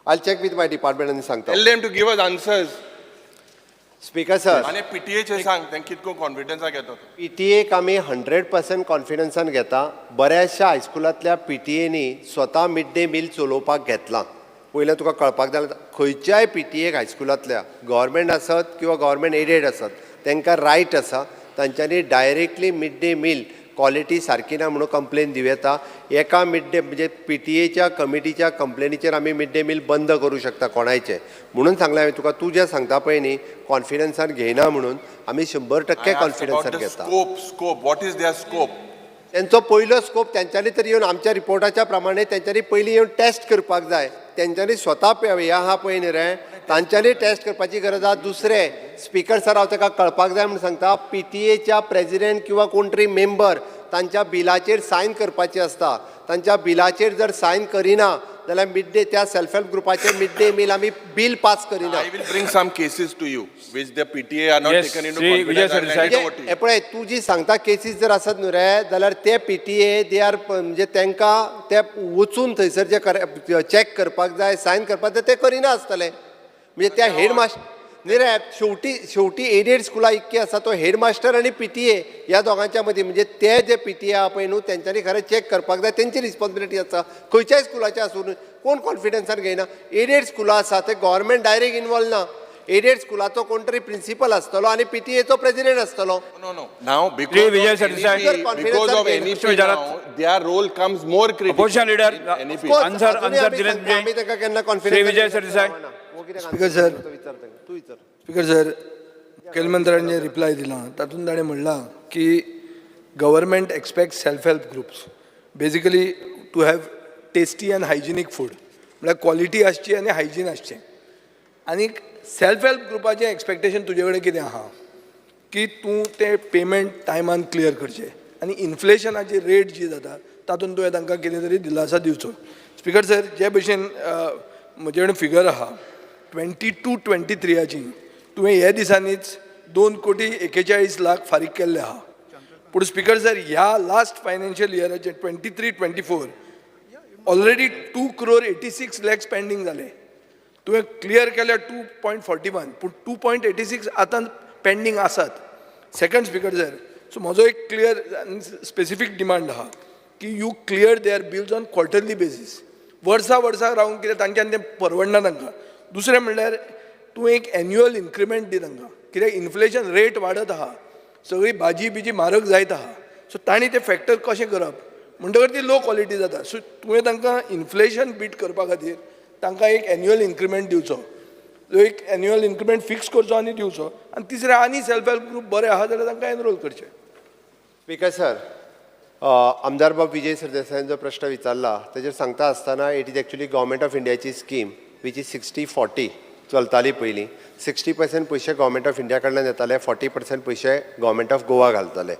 I'll check with my department आनी सांगता. Tell them to give us answers. Speaker sir, आनी पीटीएचे सांग तें कितको कॉन्फिडन्सा घेता तो. पीटीएक आमी 100% कॉन्फिडन्सान घेता. बऱ्याचशा हायस्कुलांतल्या पीटीएनी स्वता मिड डे मील चलोवपाक घेतलां. पयलें तुका कळपाक जाय, खंयच्याय पीटीएक हायस्कुलांतल्या, गव्हर्मेंट आसत किंवा गव्हर्मेंट एडेड आसत, तांकां रायट आसा, तांच्यांनी directly mid day meal quality सारकी ना म्हणून कंप्लेन दिवं येता. एका मिड डे म्हणजे पीटीएच्या कमिटीच्या कंप्लेनीचेर आमी मिड डे मील बंद करूं शकता कोणायचें. म्हणून सांगलें हांवें तुका, तूं जें सांगता पळय न्ही कॉन्फिडन्सान घेयना म्हणून, आमी 100% कॉन्फिडन्सान घेता. Scope, scope, what is their scope? तेंचो पयलो स्कोप, तेंच्यांनी तरी येवन आमच्या रिपोर्टाच्या प्रमाणे तेंच्यांनी पयलीं येवन टेस्ट करपाक जाय. तेंच्यांनी स्वता हें आहा पळय न्ही रे, तांच्यांनी टेस्ट करपाची गरज आहा. दुसरें, स्पीकर सर, हांव ताका कळपाक जाय म्हणून सांगता, पीटीएच्या प्रेजिडेंट किंवा कोण तरी मेंबर तांच्या बिलाचेर सायन करपाची आसता. तांच्या बिलाचेर जर सायन करिना जाल्यार मिड डे त्या सेल्फ हेल्प ग्रुपाचे मिड डे मील आमी बील पास करिना. I will bring some cases to you, which the PTA are not Yes, taken into Shri Vijay confidence. I'll hand Sardesai. it over to you. हे पळय, तूं जी सांगता cases जर आसत न्हू रे जाल्यार ते पीटीए they are, म्हणजे तांकां ते वचून थंयसर जे चॅक करपाक जाय, सायन करपाक जाय, ते करिना आसतले. म्हणजे त्या हेड मास्टर न्ही रे, शेवटी शेवटी एडेड स्कुलां इतकी आसा, तो हेड मास्टर आनी पीटीए ह्या दोगांच्या मदीं, म्हणजे ते जे पीटीए आहा पळय न्हू, तेंच्यांनी खरें चॅक करपाक जाय, तेंची रिस्पॉन्सिबिलिटी आसा. खंयच्याय स्कुलाचें आसूं न्हू, कोण कॉन्फिडन्सान घेयना. एडेड स्कुलां आसा ते गव्हर्मेंट डायरेक्ट इनवॉल्व ना. एडेड स्कुलाचो कोण तरी प्रिन्सिपल आसतलो आनी पीटीएचो प्रेसिडेंट आसतलो. No, no. Now, because Shri Vijay of Sardesai. NEP, because of NEP विचारात. now, their role comes more critical. Opposition leader, In NEP. Of course, answer अजूनय answer आमी दिले सांगता, आमी ताका केन्ना Shri Vijay confidence Sardesai. Speaker sir. तूं विचार. स्पीकर सर, मुखेलमंत्र्यान जे रिप्लाय दिला तातूंत ताणें म्हणलां की government expect self help groups basically to have tasty and hygienic food, म्हळ्यार क्वॉलिटी आसची आनी हायजीन आसचें. आनी सेल्फ हेल्प ग्रुपाचें एक्सपेक्टेशन तुजे कडेन कितें आहा की तूं तें पेमेंट टायमान क्लियर करचें आनी इन्फ्लेशनाची रेट जी जाता तातूंत तुवें तांकां कितें तरी दिलासा दिवचो. स्पीकर सर, जे भशेन म्हजे कडेन फिगर आहा, 22-23आची तुवें हे दिसांनीच 2 कोटी 41 लाख फारीक केल्ले आहा. पूण स्पीकर सर, ह्या last financial इयराचे 23-24 already 2 crore 86 lakhs pending जाले. तुवें क्लियर केल्या 2.41, पूण 2.86 आतां पेंडींग आसात. सेकंड स्पीकर सर, सो म्हजो एक क्लियर आनी स्पेसिफीक डिमांड आहा की you clear their bills on quarterly basis. वर्सा वर्सा रावन कितें तांच्यान तें परवडना तांकां. दुसरें म्हणल्यार तूं एक एन्युअल इन्क्रिमेंट दी तांकां, कित्याक इन्फ्लेशन रेट वाडत आहा, सगळी भाजी बिजी म्हारग जायत आहा. सो तांणी तें फॅक्टर कशें करप म्हणटकर ती लो क्वॉलिटी जाता. सो तुवें तांकां इन्फ्लेशन बीट करपा खातीर तांकां एक एन्युअल इन्क्रिमेंट दिवचो, एक एन्युअल इन्क्रिमेंट फिक्स करचो आनी दिवचो. आनी तिसरें, आनी सेल्फ हेल्प ग्रूप बरे आहा जाल्यार तांकां एनरोल करचें. स्पीकर सर, आमदार बाब विजय सरदेसायान जो प्रश्न विचारला तेजेर सांगता आसतना, it is actually Government of इंडियाची scheme which is 60-40 चलताली पयलीं. 60% पयशे गव्हर्मेंट ऑफ इंडिया कडल्यान येताले, 40% पयशे गव्हर्मेंट ऑफ गोवा घालताले.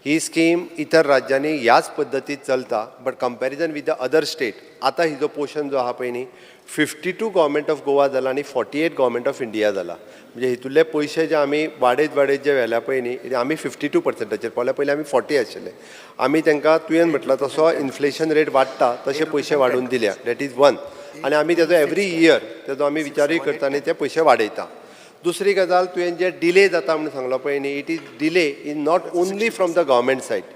ही स्कीम इतर राज्यांनी ह्याच पद्दतीत चलता, but comparison with the other state आतां हिजो पोर्शन जो आहा पळय न्ही, 52 गव्हर्मेंट ऑफ गोवा जाला आनी 48 गव्हर्मेंट ऑफ इंडिया जाला. म्हणजे हितूंतले पयशे जे आमी वाडयत वाडयत जे व्हेल्या पळय न्ही, आमी 52 पर्संटाचेर पावल्या. पयलीं आमी 40 आशिल्ले. आमी तांकां तुवें म्हटलां तसो इन्फ्लेशन रेट वाडटा तशे पयशे वाडोवन दिल्या. That is one. आनी आमी तेजो एवरी इयर तेजो आमी विचारूय करता आनी ते पयशे वाडयता. दुसरी गजाल, तुवें जे डिले जाता म्हणून सांगलो पळय न्ही, it is delay is not only from the government side.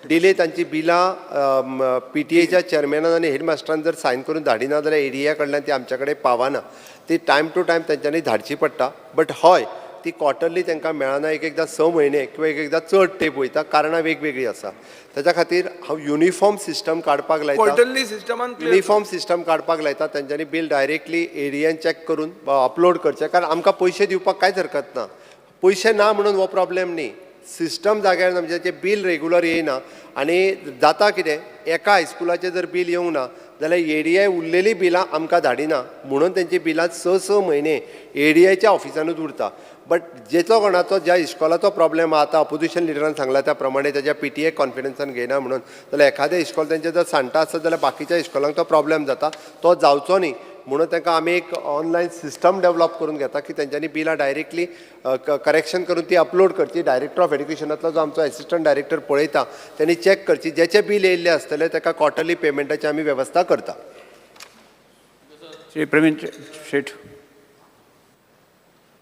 Delay तांची बिलां पीटीएच्या चेअरमॅनान आनी हेड मास्टरान जर सायन करून धाडिना जाल्यार एडीए कडल्यान ती आमच्या कडेन पावना. ती टायम टू टायम तेंच्यांनी धाडची पडटा. बट हय, ती क्वॉर्टरली तांकां मेळना. एक एकदां 6 म्हयने किंवा एक एकदां चड तेंप वयता. कारणां वेगवेगळीं आसा. ताच्या खातीर हांव युनिफॉर्म सिस्टम काडपाक लायता. क्वॉर्टरली सिस्टमान. युनिफॉर्म सिस्टम काडपाक लायता. तेंच्यांनी बील डायरेक्टली एडीएन चॅक करून अपलोड करचें, कारण आमकां पयशे दिवपाक कांयच हरकत ना. पयशे ना म्हणून हो प्रॉब्लेम न्ही. सिस्टम जाग्यार ना, म्हणजे तें बील रेगुलर येयना. आनी जाता कितें, एका हायस्कुलाचें जर बील येवंक ना जाल्यार एडीआय उरलेलीं बिलां आमकां धाडिना, म्हणून तेंची बिलां 6-6 म्हयने एडीआयच्या ऑफिसानूच उरता. बट जेचो कोणाचो ज्या इस्कॉलाचो प्रॉब्लेम आहा, आतां अपोजिशन लिडरान सांगला त्या प्रमाणे तेज्या पीटीए कॉन्फिडन्सान घेयना म्हणून, जाल्यार एखादें इस्कॉल तेंचें जर सांडटा आसत जाल्यार बाकीच्या इस्कॉलांक तो प्रॉब्लेम जाता. तो जावचो न्ही म्हणून तांकां आमी एक ऑनलायन सिस्टम डेवलप करून घेता की तेंच्यांनी बिलां डायरेक्टली करेक्शन करून ती अपलोड करची. डायरेक्टर ऑफ एड्युकेशनांतलो जो आमचो एसिस्टंट डायरेक्टर पळयता, तेणी चॅक करची. जेचें बील येयल्लें आसतलें ताका क्वॉर्टरली पेमेंटाची आमी वेवस्था करता. श्री प्रवीण शेठ.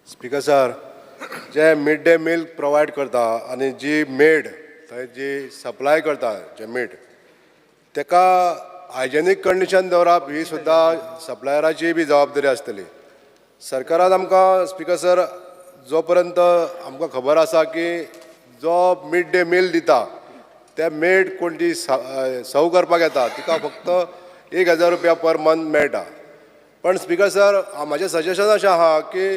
स्पीकर सर, जे मिड डे मील प्रोवायड करता आनी जी मेड थंय जी सप्लाय करता जे मीठ, तेका हायजेनीक कंडिशन दवरप ही सुद्दां सप्लायराची बी जबाबदारी आसतली. सरकारान आमकां, स्पीकर सर, जो पर्यंत आमकां खबर आसा की जो मिड डे मील दिता ते मेड कोण जी सर्व करपाक येता तिका फक्त 1000 रुपया पर मंथ मेळटा. पण स्पीकर सर, म्हाजें सजेशन अशें आहा की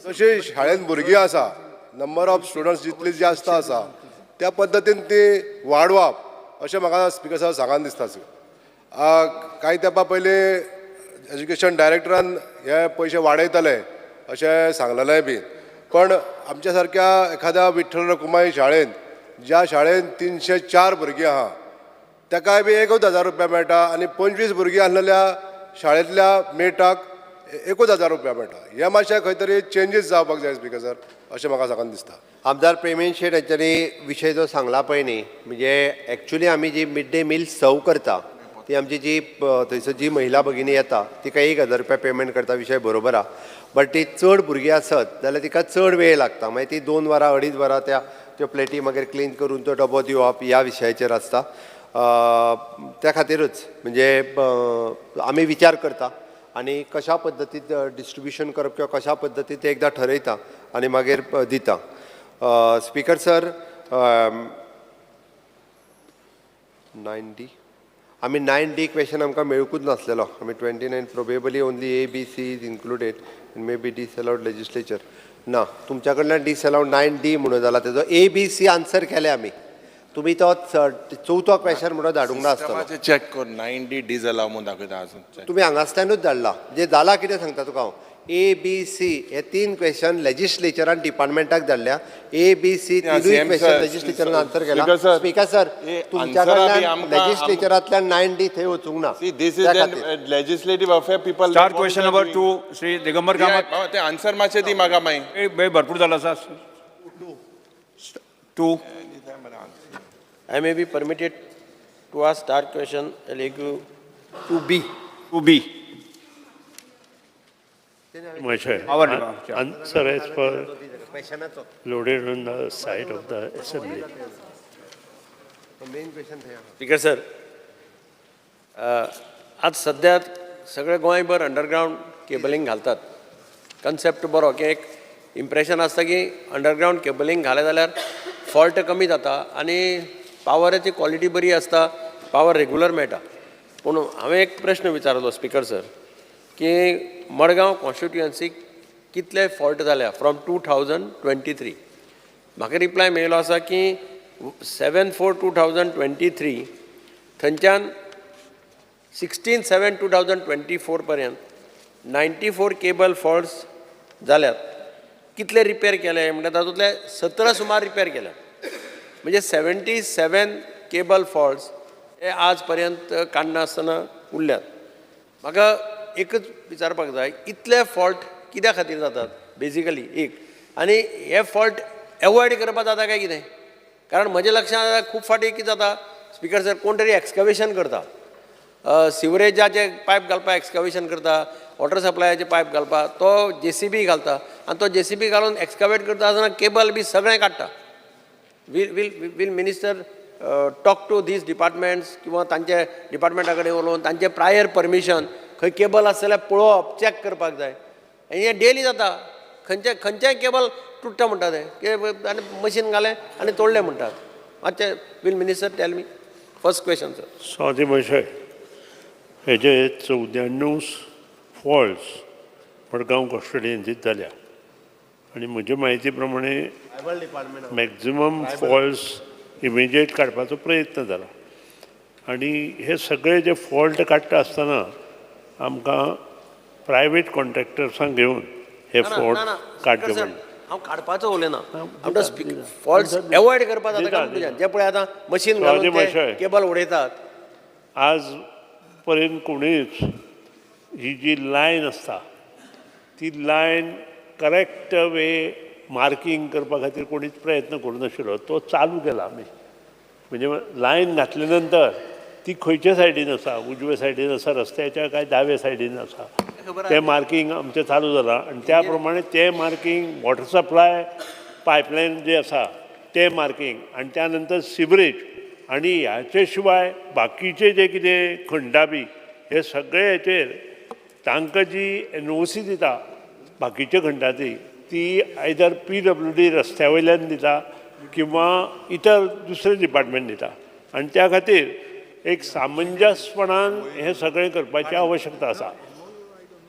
जशी शाळेंत भुरगीं आसा, नंबर ऑफ स्टुडंट्स जितली जास्त आसा त्या पद्दतीन ती वाडोवप अशें म्हाका स्पीकर सर सांगन दिसता. कांय तेंपा पयलीं एज्युकेशन डायरेक्टरान हे पयशे वाडयतले अशें सांगलेलें बी, पण आमच्या सारक्या एखाद्या विठ्ठल रखुमाई शाळेंत ज्या शाळेन 304 भुरगीं आहा तेकाय बी 1,000 रुपया मेळटा आनी 25 भुरगीं आसलेल्या शाळेंतल्या मेटाक 1,000 रुपया मेळटा. हे मातशें खंय तरी चेंजीस जावपाक जाय स्पीकर सर, अशें म्हाका सांगन दिसता. आमदार प्रेमेंद शेट हांच्यांनी विशय जो सांगला पळय न्ही, म्हणजे एक्चुली आमी जी मिड डे मील सर्व करता ती आमची जी थंयसर जी महिला भगिनी येता तिका 1,000 रुपया पेमेंट करता, विशय बरोबर आहा. बट ती चड भुरगीं आसत जाल्यार तिका चड वेळ लागता, मागीर ती 2 वरां 2.5 वरां त्यो प्लेटी मागीर क्लीन करून तो डबो दिवप ह्या विशयाचेर आसता. त्या खातीरूच म्हणजे आमी विचार करता आनी कशा पद्दतीन डिस्ट्रिब्युशन करप किंवा कशा पद्दतीन ते एकदां ठरयता आनी मागीर दिता. स्पीकर सर, 9D आमी 9D question आमकां मेळुंकूच नासलेलो. आमी 29 probably only A B C is included and may be disallowed legislature. ना, तुमच्या कडल्यान डिसअलावड 9D म्हणून जाला, तेजो ए बी सी आन्सर केले आमी. तुमी तो चवथो क्वेश्चन म्हणून धाडूंक ना आसतलो. सिस्टमाचें चॅक कर, 9D डिसअलाव म्हणून दाखयता अजून check. तुमी हांगासल्यानूच धाडला. जे जाला कितें सांगता तुका हांव, ए बी सी हे 3 क्वेश्चन लेजिस्लेचरान डिपार्टमेंटाक धाडल्या. ए बी सी Yeah, तिनूय CM question sir, लेजिस्लेचरान answer केला. Speaker sir, speaker sir, हे तुमच्या answer बी कडल्यान आमकां- लेजिस्लेचरांतल्यान 9D थंय वचूंक ना. See, this is त्या an खातीर. legislative affair, people. Start question number 2, Shri Digambar Kamat. ते आन्सर मातशें दी म्हाका मागीर. वेळ भरपूर जाला आसा. 2. I may be permitted to ask star question LAQ 2B. 2B. Mahasaya, Our department, yeah. Answer as per loaded on the side of the assembly. Main question थंय आहा. स्पीकर सर, आज सद्या सगळे गोंयभर अंडरग्रावंड केबलिंग घालतात. Concept बरो की एक इम्प्रेशन आसता की अंडरग्रावंड केबलिंग घालें जाल्यार फॉल्ट कमी जाता आनी पावराची क्वॉलिटी बरी आसता, पावर रेगुलर मेळटा. पूण हांवें एक प्रश्न विचारलो स्पीकर सर की मडगांव कॉन्स्टिट्युएन्सीक कितले फॉल्ट जाल्या फ्रॉम 2023. म्हाका रिप्लाय मेळिल्लो आसा की 7/4/2023 थंयच्यान 16/7/2024 पर्यंत 94 केबल फॉल्ट्स जाल्यात. कितले रिपेर केले म्हणल्यार तातूंतले 17 सुमार रिपेर केले, म्हणजे 77 केबल फॉल्ट्स हे आज पर्यंत काडनासतना उरल्यात. म्हाका एकच विचारपाक जाय, इतले फॉल्ट कित्या खातीर जातात बेजिकली एक, आनी हे फॉल्ट एवॉयड करपाक जाता काय कितें? कारण म्हज्या लक्षांत खूब फावटी कितें जाता स्पीकर सर, कोण तरी एक्सकवेशन करता, सिवरेजाचे पायप घालपाक एक्सकवेशन करता, वॉटर सप्लायाचे पायप घालपाक तो जेसीबी घालता आनी तो जेसीबी घालून एक्सकवेट करता आसतना केबल बी सगळें काडटा. Will minister talk to these departments किंवा तांचे डिपार्टमेंटा कडेन उलोवन तांचे प्रायर परमिशन खंय केबल आसा जाल्यार पळोवप, चॅक करपाक जाय. आनी हें डेली जाता, खंयचें खंयचेंय केबल तुट्टा म्हणटा ते आनी मशीन घालें आनी तोडलें म्हणटात. मातशें will minister tell me, first question sir. Swathi Mahasaya, हेजे 94 फॉल्ट्स मडगांव कॉन्स्टिट्युएन्सीत जाल्या आनी म्हजे म्हायती प्रमाणे मॅक्झिमम फॉल्ट्स इमिजिएट काडपाचो प्रयत्न जाला आनी हे सगळे जे फॉल्ट काडटा आसतना आमकां प्रायवेट कॉन्ट्रॅक्टर्सांक घेवन हे फॉल्ट काडचे पडले. हांव काडपाचो उलयना, फॉल्ट्स एवॉयड करपाक जाता काय तुज्यान? जे पळय आतां मशीन घालून ते केबल उडयतात. आज पर्यंत कोणीच ही जी लायन आसता ती लायन करेक्ट वे मार्कींग करपा खातीर कोणीच प्रयत्न करूं नाशिल्लो, तो चालू केला आमी. म्हणजे लायन घातले नंतर ती खंयच्या सायडीन आसा, उजव्या सायडीन आसा रस्त्याच्या काय दाव्या सायडीन आसा, तें मार्कींग आमचें चालू जालां आनी त्या प्रमाणे तें मार्कींग वॉटर सप्लाय पायपलायन जे आसा तें मार्कींग आनी त्या नंतर सिवरेज आनी ह्याचे शिवाय बाकीचे जे कितें खंडा बी हे सगळे हेचेर तांकां जी एनओसी दिता बाकीच्या खंडाची ती आयदर पीडब्ल्यूडी रस्त्या वयल्यान दिता किंवा इतर दुसरे डिपार्टमेंट दिता आनी त्या खातीर एक सामंजस्यपणान हें सगळें करपाची आवश्यकता आसा.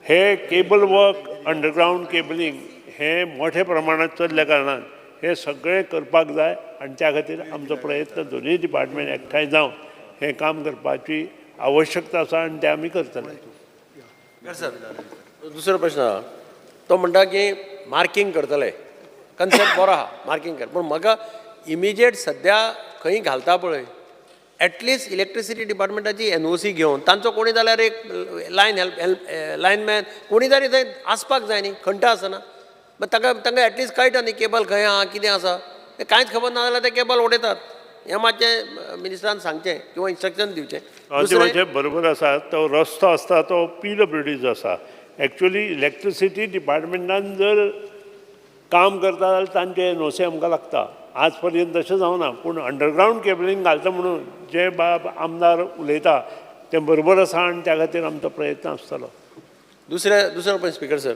हे केबल वर्क अंडरग्रावंड केबलिंग हें मोठ्या प्रमाणांत चल्ल्या कारणान हें सगळें करपाक जाय आनी त्या खातीर आमचो प्रयत्न दोनूय डिपार्टमेंट एकठांय जावन हें काम करपाची आवश्यकता आसा आनी तें आमी करतले. सर, दुसरो प्रश्न आहा, तो म्हणटा की मार्कींग करतले, कन्सेप्ट बरो आहा मार्कींग कर, पूण म्हाका इमिजिएट सद्या खंय घालता पळय, एटलिस्ट इलेक्ट्रिसिटी डिपार्टमेंटाची एनओसी घेवन तांचो कोणी जाल्यार एक लायन हेल्प लायनमॅन कोणी तरी थंय आसपाक जाय न्ही, खंयटा आसना. मागीर ताका तांकां एटलिस्ट कळटा न्ही केबल खंय आहा, कितें आसा, तें कांयच खबर ना जाल्यार ते केबल उडयतात. हें मातशें मिनिस्टरान सांगचें किंवा इन्स्ट्रक्शन दिवचें. ते दुसरें मातशें बरोबर आसा. तो रस्तो आसता तो पीडब्ल्यूडीचो आसा. एक्चुअली इलेक्ट्रिसिटी डिपार्टमेंटान जर काम करता जाल्यार तांचे एनओसी आमकां लागता. आज पर्यंत तशें जावना, पूण अंडरग्रावंड केबलिंग घालता म्हणून जे बाब आमदार उलयता तें बरोबर आसा आनी त्या खातीर आमचो प्रयत्न आसतलो. दुसरें दुसरो पळय स्पिकर सर,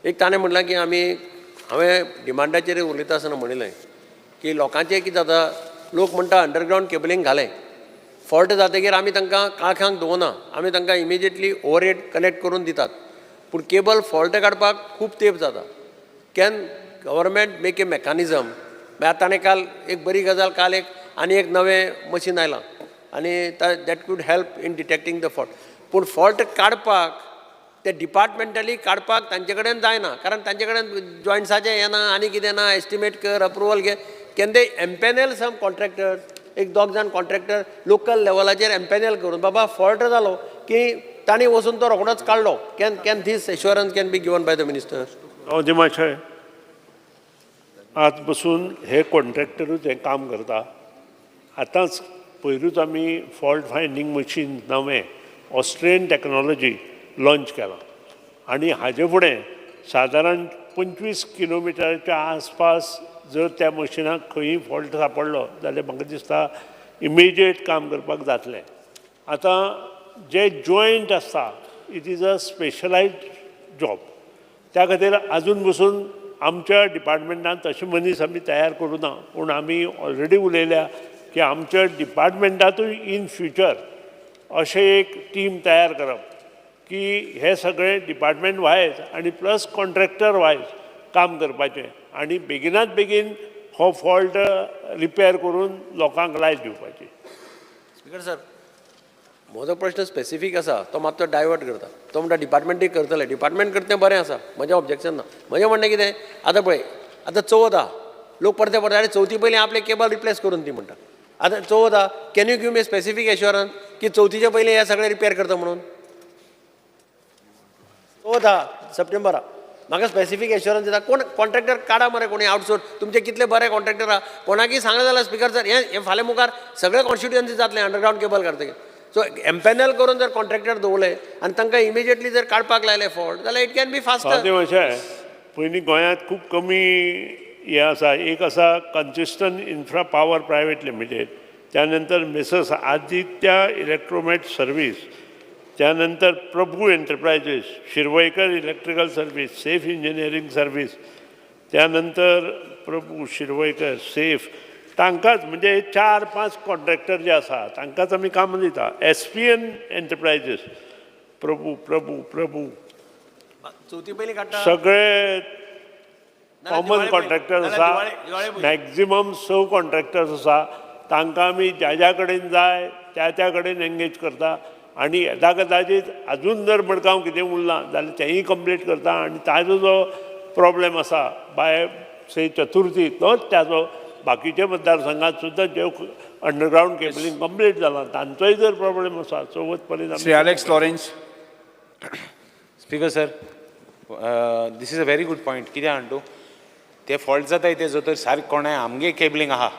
एक ताणें म्हणलां की आमी, हांवें डिमांडाचेर उलयता आसतना म्हणिल्लें की लोकांचें कितें जाता, लोक म्हणटा अंडरग्रावंड केबलिंग घालें, फॉल्ट जातकीर आमी तांकां काळखांक दवरना, आमी तांकां इमिजिएटली ओवरहेड कनेक्ट करून दितात. पूण केबल फॉल्ट काडपाक खूब तेंप जाता. Can government make a mechanism? मागीर आतां ताणें काल एक बरी गजाल, काल एक आनी एक नवें मशीन आयलां आनी that could help in detecting the fault. पूण फॉल्ट काडपाक ते डिपार्टमेंटली काडपाक तांचे कडेन जायना, कारण तांचे कडेन जॉयंट्साचें हें ना आनी कितें ना, एस्टिमेट कर, अप्रुवल घे. Can they empanel some contractor, एक दोग जाण कॉन्ट्रॅक्टर लोकल लेवलाचेर एम्पॅनल करून बाबा फॉल्ट जालो की तांणी वचून तो रोखडोच काडलो? Can this assurance can be given by the minister? ते मातशें आज बसून हे कॉन्ट्रॅक्टरूच हें काम करता. आतांच पयरूच आमी फॉल्ट फायंडींग मशीन नवें ऑस्ट्रियन टॅक्नोलॉजी लॉंच केलां आनी हाजे फुडें सादारण 25 किलोमिटराच्या आसपास जर त्या मशिनाक खंयी फॉल्ट सापडलो जाल्यार म्हाका दिसता इमिजिएट काम करपाक जातलें. आतां जे जॉयंट आसता, it is a specialized job. त्या खातीर आजून पसून आमच्या डिपार्टमेंटान तशे मनीस आमी तयार करूं ना, पूण आमी ऑलरेडी उलयल्या की आमच्या डिपार्टमेंटांतूय इन फ्युचर अशें एक टीम तयार करप की हे सगळे डिपार्टमेंट वायज आनी प्लस कॉन्ट्रॅक्टर वायज काम करपाचें आनी बेगिनात बेगीन हो फॉल्ट रिपेर करून लोकांक लायट दिवपाची. स्पिकर सर, म्हजो प्रश्न स्पेसिफीक आसा, तो मातसो डायवर्ट करता. तो म्हणटा डिपार्टमेंटूय करतले. डिपार्टमेंट करता तें बरें आसा, म्हजें ऑब्जेक्शन ना. म्हजें म्हणणें कितें, आतां पळय, आतां चवथ आहा, लोक परते परते आरे चवथी पयलीं आपलें केबल रिप्लेस करून दी म्हणटा. आतां चवथ आहा, can you give me specific assurance की चवथीचे पयलीं हें सगळें रिपेर करता म्हणून? चवथ आहा सप्टेंबरा, म्हाका स्पेसिफीक एश्योरन्स दिता कोण? कॉन्ट्रॅक्टर काडा मरे कोणी आउटसोर्स, तुमचे कितले बरे कॉन्ट्रॅक्टर आहा, कोणाकय सांगलें जाल्यार स्पिकर सर, हें हें फाल्यां मुखार सगळे कॉन्स्टिट्युएन्सी जातलें अंडरग्रावंड केबल घालतकीर. सो एम्पॅनल करून जर कॉन्ट्रॅक्टर दवरले आनी तांकां इमिजिएटली जर काडपाक लायले फॉल्ट जाल्यार it can be faster. तें अशें पयलीं गोंयांत खूब कमी हें आसा. एक आसा consistent infra power private limited, त्यानंतर मेसर्स आदित्य इलेक्ट्रोमॅट सर्वीस, त्यानंतर Prabhu enterprises, Shirvaikar electrical service, safe engineering service, त्यानंतर प्रभू शिरवयकर सेफ. तांकांच म्हणजे चार पांच कॉन्ट्रॅक्टर जे आसा तांकांच आमी कामां दिता. ESPN enterprises, Prabhu Prabhu Prabhu. चवथी पयलीं काडटा. सगळे कॉमन कॉन्ट्रॅक्टर्स आसा, मॅक्झिमम स कॉन्ट्रॅक्टर्स आसा. तांकां आमी ज्या ज्या कडेन जाय त्या त्या कडेन एंगेज करता आनी येदा कदाचीत अजून जर मडगांव कितें उरलां जाल्यार तेंय कंप्लीट करता आनी ताजो जो प्रॉब्लेम आसा बाय से चतुर्थी तोच ताजो बाकीच्या मतदारसंघात सुद्दां जे अंडरग्रावंड केबलिंग कंप्लीट जालां तांचोय जर प्रॉब्लेम आसा चवथ पर्यंत. Shri Alex Lawrence. Speaker sir, this is a very good point. कित्याक जाण तूं, ते फॉल्ट जाताय ते जो तर सारकें कोणाय आमगे केबलिंग आहा,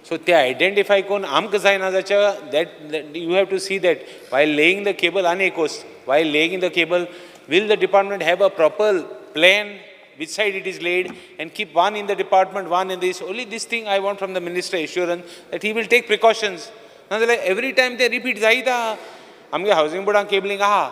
सो ते आयडेंटिफाय करून आमकां जायना जाच्या that you have to see that while laying the cable. आनी एक वस्त, while laying the cable, will the department have a proper plan which side it is laid and keep one in the department, one in this? Only this thing I want from the minister, assurance that he will take precautions. नाजाल्यार every time ते repeat जायता. आमगे housing बोर्डान cabling आहा,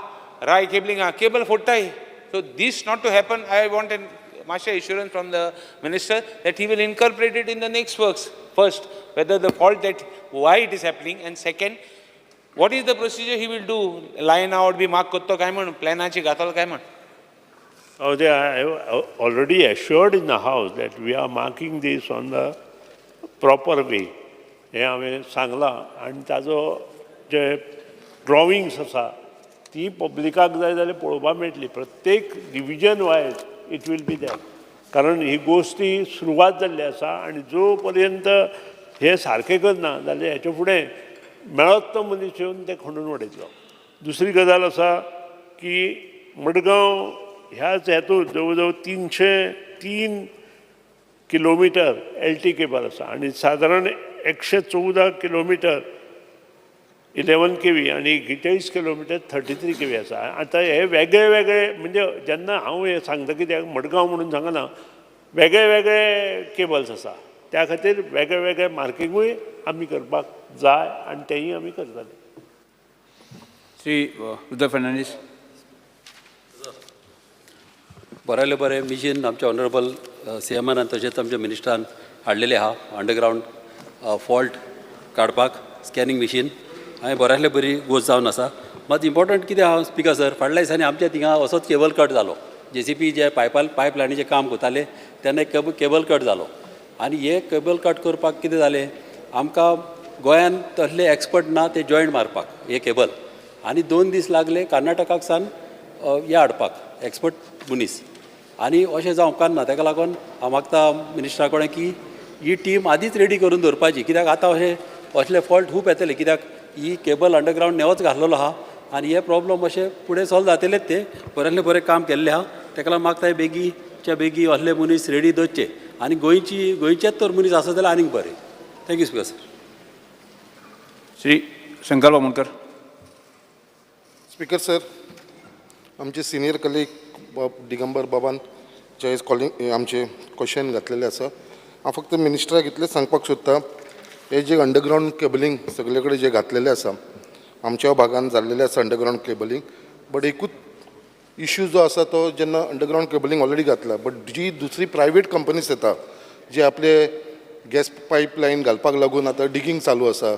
राय cabling आहा, cable फोडटाय. So this not to happen, I want an मातशें assurance from the minister that he will incorporate it in the next works. First, whether the fault that why it is happening, and second, what is the procedure he will do, line out B mark करतो काय म्हण, प्लॅनाची घातलो काय म्हण. Oh, they are already assured in the house that we are marking this on the proper way. हें हांवें सांगलां आनी ताजो जे ड्रॉविंग्स आसा ती पब्लिकाक जाय जाल्यार पळोवपाक मेळटली. प्रत्येक division wise it will be there. कारण ही गोश्टी सुरवात जाल्ली आसा आनी जो पर्यंत हे सारकें करना जाल्यार हेच्या फुडें मेळत तो मनीस येवन ते खणून उडयतलो. दुसरी गजाल आसा की मडगांव ह्याच हेतून जवळ जवळ 303 किलोमिटर LT cable आसा आनी सादारण 114 किलोमिटर 11 kV आनी 41 किलोमिटर 33 kV आसा. आतां हे वेगळे वेगळे म्हणजे जेन्ना हांव हें सांगता कित्याक मडगांव म्हणून सांगना, वेगळे वेगळे केबल्स आसा, त्या खातीर वेगळे वेगळे मार्किंगूय आमी करपाक जाय आनी तेंय आमी करतले. श्री रुद्र फर्नांडीस. बरें बरें मिशीन आमच्या ऑनरेबल CM तशेंच आमच्या मिनिस्टरान हाडलेलें आहा अंडरग्रावंड फॉल्ट काडपाक स्कॅनिंग मिशीन हांवें बऱ्यांतले बरी गोश्ट जावन आसा. मात इम्पॉर्टंट कितें आहा स्पिकर सर, फाटल्या दिसांनी आमच्या थिंगा असोच केबल कट जालो. JCP जे पायप लायनीचें काम करताले तेन्ना केबल कट जालो आनी हे केबल कट करपाक कितें जालें, आमकां गोंयान तसले एक्सपर्ट ना ते जॉयंट मारपाक हे केबल, आनी 2 दीस लागले कर्नाटकाक सान हे हाडपाक एक्सपर्ट मनीस, आनी अशें जावंक उपकारना. ताका लागून हांव मागता मिनिस्टरा कडेन की ही टीम आदींच रेडी करून दवरपाची, कित्याक आतां अशें असले फॉल्ट खूब येतले, कित्याक ही केबल अंडरग्रावंड नेवच घातलेलो आहा आनी हे प्रॉब्लम अशे फुडें सॉल्व जातलेच. ते बऱ्यांतलें बरें काम केल्लें आहा, ताका लागून मागता बेगीच्या बेगी असले मनीस रेडी दवरचे आनी गोंयचेच तर मनीस आसा जाल्यार आनीक बरें. Thank you speaker sir. Shri Shankar Bamunkar. Speaker sir, आमचे सिनियर कलीग दिगंबर बाबान जे कॉलिंग आमचे क्वेश्चन घातलेले आसा, हांव फक्त मिनिस्टराक इतलेंच सांगपाक सोदता, हे जे अंडरग्रावंड केबलिंग सगळे कडेन जे घातलेले आसा आमच्या भागान जाल्लेले आसा अंडरग्रावंड केबलिंग, बट एकूच इश्यू जो आसा तो जेन्ना अंडरग्रावंड केबलिंग ऑलरेडी घातला, बट जी दुसरी प्रायवेट कंपनीज येता जे आपले गॅस पायप लायन घालपाक लागून आतां डिगींग चालू आसा,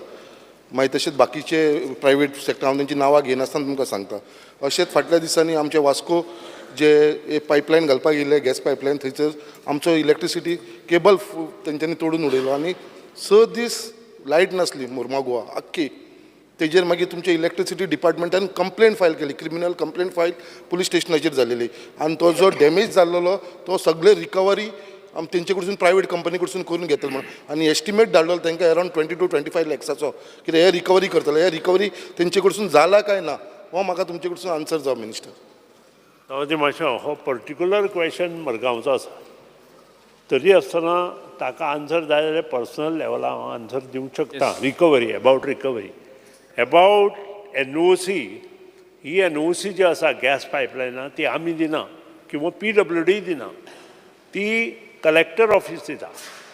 मागीर तशेंच बाकीचे प्रायवेट सेक्टर हांव तेंची नांवां घेयनासतना तुमकां सांगता. अशेंच फाटल्या दिसांनी आमचे वास्को जे पायपलायन घालपाक येयल्ले गॅस पायपलायन, थंयसर आमचो इलेक्ट्रिसिटी केबल तेंच्यांनी तोडून उडयलो आनी 6 दीस लायट नासली मोर्मागोवा आख्खी. तेजेर मागीर तुमच्या इलेक्ट्रिसिटी डिपार्टमेंटान कंप्लेन फायल केली, क्रिमिनल कंप्लेन फायल पुलीस स्टेशनाचेर जालेली, आनी तो जो डॅमेज जाल्लो तो सगळे रिकवरी आम तेंचे कडसून प्रायवेट कंपनी कडसून करून घेतले म्हणून, आनी एस्टिमेट धाडलेलो तांकां अरावंड 20 to 25 लॅक्साचो कितें हे रिकवरी करतले. हे रिकवरी तेंचे कडसून जाला काय ना हो म्हाका तुमचे कडसून आन्सर जावं मिनिस्टर. मातशें हो पर्टिक्युलर क्वेश्चन मडगांवचो आसा, तरी आसतना ताका आन्सर जाय जाल्यार पर्सनल लेवला हांव आन्सर दिवंक शकता. Recovery about recovery about NOC, he NOC जी आसा गॅस पायपलायना ती आमी दिना किंवा PWD दिना, ती कलेक्टर ऑफीस दिता.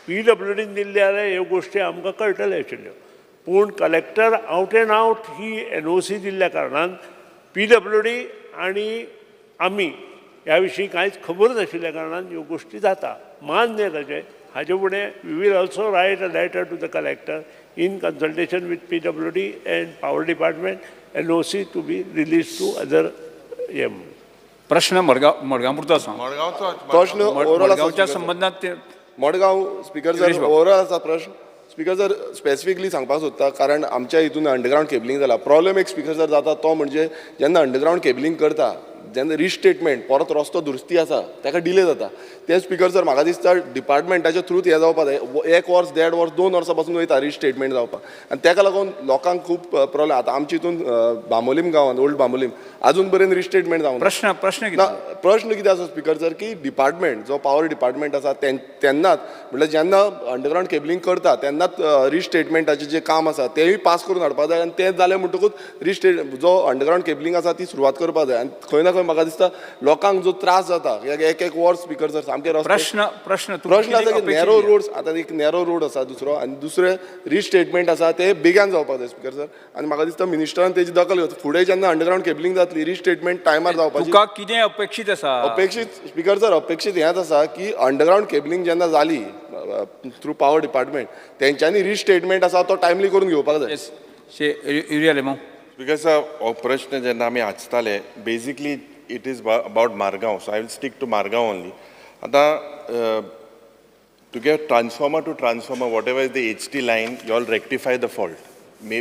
PWDन दिल्ली जाल्यार ह्यो गोश्टी आमकां कळटल्यो आशिल्ल्यो, पूण collector out and out he NOC दिल्ल्या कारणान PWD आनी आमी ह्या विशीं कांयच खबर नाशिल्ल्या कारणान ह्यो गोश्टी जाता. मान्य ताचें, हाजे फुडें we will also write a letter to the collector in consultation with PWD and power department, NOC to be release to other M. प्रश्न मडगांव मडगांव पुरतो आसा. मडगांवचो प्रश्न ओवरऑल मडगांवच्या संबंदांत ते मडगांव स्पीकर सर ओवरऑल आसा प्रश्न. स्पीकर सर स्पेसिफिकली सांगपाक सोदता, कारण आमच्या हितून अंडरग्रावंड केबलिंग जाला. प्रॉब्लेम एक स्पीकर सर जाता तो म्हणजे जेन्ना अंडरग्रावंड केबलिंग करता जेन्ना रिस्टेटमेंट परत रस्तो दुरुस्ती आसा ताका डिले जाता. ते स्पीकर सर म्हाका दिसता डिपार्टमेंटाच्या थ्रू हें जावपा जाय. 1 वर्स 1.5 वर्स 2 वर्सां पासून वयता रिस्टेटमेंट जावपाक, आनी ताका लागून लोकांक खूब प्रॉब्लेम. आतां आमच्या हितून बांबोलीम गांवांत ओल्ड बांबोलीम आजून पर्यंत रिस्टेटमेंट जावंक प्रश्न प्रश्न ना. प्रश्न कितें आसा स्पीकर सर की डिपार्टमेंट जो पावर डिपार्टमेंट आसा तेन्नाच म्हटल्यार जेन्ना अंडरग्रावंड केबलिंग करता तेन्नाच रिस्टेटमेंटाचें जें काम आसा तेंय पास करून हाडपाक जाय, आनी तें जालें म्हणटकूच रिस्टेट जो अंडरग्रावंड केबलिंग आसा ती सुरवात करपाक जाय. आनी खंय ना खंय म्हाका दिसता लोकांक जो त्रास जाता एक एक वर्स स्पीकर सर सामके प्रश्न प्रश्न प्रश्न आसा की नॅरो रोड्स, आतां एक नॅरो रोड आसा दुसरो, आनी दुसरें रिस्टेटमेंट आसा ते बेगान जावपाक जाय स्पीकर सर. आनी म्हाका दिसता मिनिस्टरान तेजी दखल घेवची. फुडें जेन्ना अंडरग्रावंड केबलिंग जातली रिस्टेटमेंट टायमार जावपाची. तुका कितें अपेक्षीत आसा? अपेक्षीत स्पीकर सर अपेक्षीत हेंच आसा की अंडरग्रावंड केबलिंग जेन्ना जाली थ्रू पावर डिपार्टमेंट तेंच्यांनी रिस्टेटमेंट आसा तो टायमली करून घेवपाक जाय. युरी आलेमांव. स्पीकर सर हो प्रश्न जेन्ना आमी आचताले basically it is about Margao, so I will stick to Margao only. आतां तुगे transformer to transformer whatever is the HT line you all rectify the fault.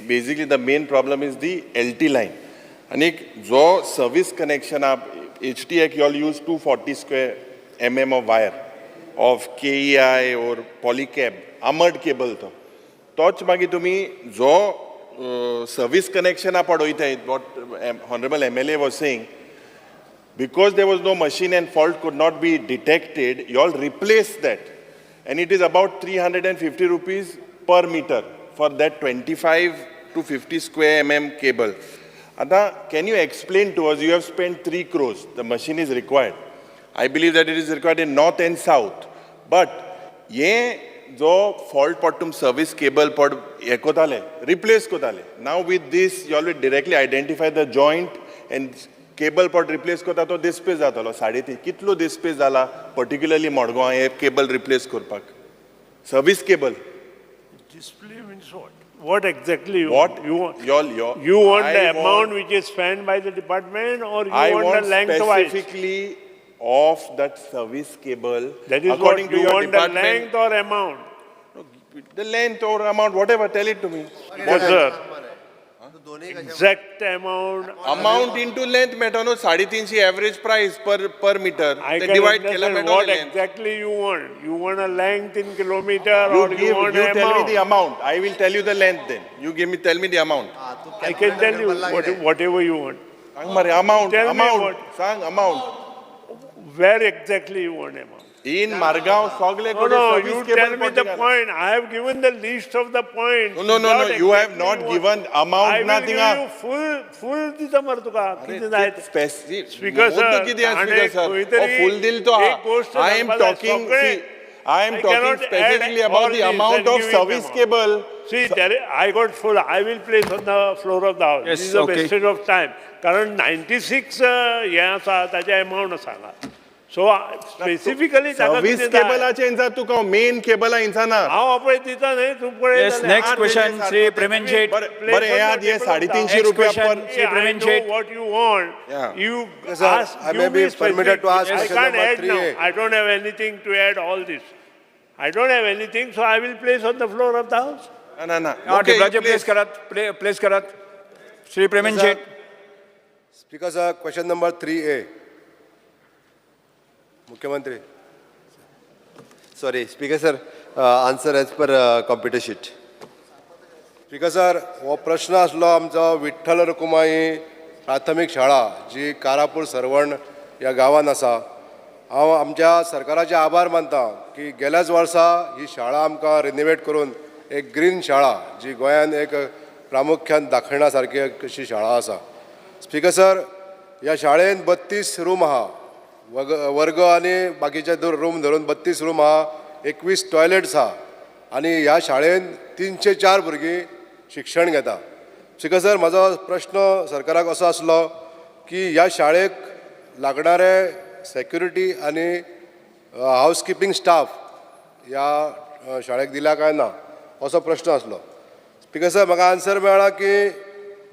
Basically the main problem is the LT line. आनी जो service connection आप HT एक you all use 240 square mm of wire. of KEI or Polycab, armoured cable तो. तोच मागीर तुमी जो service कनेक्शना पडोयताय, what honourable MLA was saying, because there was no machine and fault could not be detected, you all replaced that. And it is about 350 rupees per meter for that 25 to 50 square mm cable. Ata, can you explain to us, you have spent 3 crores, the machine is required. I believe that it is required in north and south. But, ye जो fault पडटा तुम service cable पड हे कोताले, replace कोताले. Now with this, you all will directly identify the joint and cable पड replace कोता तो डिस्पेस जातलो 3.5. कितलो डिस्पेस जाला पर्टिक्युलरली मडगांव हे केबल रिप्लेस करपाक? Service cable. Display means what? What exactly you What want? You want, y'all, you want I the amount want, which is spent by the department, or you I want want the lengthwise? Specifically of that service cable. That is according what to you your want, the department. Length or amount? The length or amount, whatever, tell it to me. Yes, sir. Exact amount. Amount into length मेळटा न्हू, 350 average price per meter. I ते can divide केल्यार understand मेळटलो what length. exactly you want. You want a length in kilometer You or you give, want you tell me amount? the amount. I will tell you the length then. You give me, tell me the amount. I can tell you whatever you want. सांग मरे amount, Tell me amount. what. सांग amount. Where exactly you want amount? In Margao, सगळे No, कडेन no, service you cable tell me the पडटा. point. I have given the list of the points. No, no, no, What no. You have exactly not you want? given amount I will nothing. give you full, full दिता मरे तुका. कितें जाय तें. Specific. Speaker मुद्दो sir, कितें आहा, आनी Speaker sir? खंय हो full दिल तो आहा. एक गोष्ट I am सांगपाक जाय, talking, सगळें see, I am I talking cannot add specifically about all the this amount and of give it service amount. cable. See, there, I got full. I will place on the floor of the house. Yes, This is a okay. wastage of time. कारण 96 हें आसा ताजें amount आसा हांगा. So specifically ताका service कितें जाय? केबलाचे इंचा तुका मेन केबला इंचा ना. हांव पळय दिता न्ही तूं पळय Yes, जाल्यार. next question, Shri Premen Shet. बरें बरें हे आत हे 350 Next रुपया question, per Shri I Premen know Shet. what you want. Yeah. You Yes, sir. ask, I give may me be permitted to ask specific. I question can't number add now. 3A. I don't have anything to add all this. I don't have anything, so I will place on the floor of the house. ना ना ना. हा, Okay, you टेबलाचेर place. Place करात, place करात. Shri Premen Sir. Shet. Speaker sir, question number 3A. मुख्यमंत्री. Sorry speaker sir, answer as per computer sheet. Speaker sir, हो प्रश्न आसलो आमचो विठ्ठल रखुमाई प्राथमीक शाळा जी कारापूर सर्वण ह्या गांवांत आसा. हांव आमच्या सरकाराचे आभार मानता की गेल्याच वर्सा ही शाळा आमकां रिनोवेट करून एक ग्रीन शाळा जी गोंयान एक प्रामुख्यान दाखयणा सारकी एक अशी शाळा आसा. स्पीकर सर, ह्या शाळेन 32 रूम आहा, वर्ग आनी बाकीचे रूम धरून 32 रूम आहा, 21 टॉयलेट्स आहा आनी ह्या शाळेन 304 भुरगीं शिक्षण घेता. स्पीकर सर, म्हाजो प्रश्न सरकाराक असो आसलो की ह्या शाळेक लागणारे सेक्युरिटी आनी हावसकिपींग स्टाफ ह्या शाळेक दिला काय ना असो प्रश्न आसलो. स्पीकर सर, म्हाका आन्सर मेळ्ळा की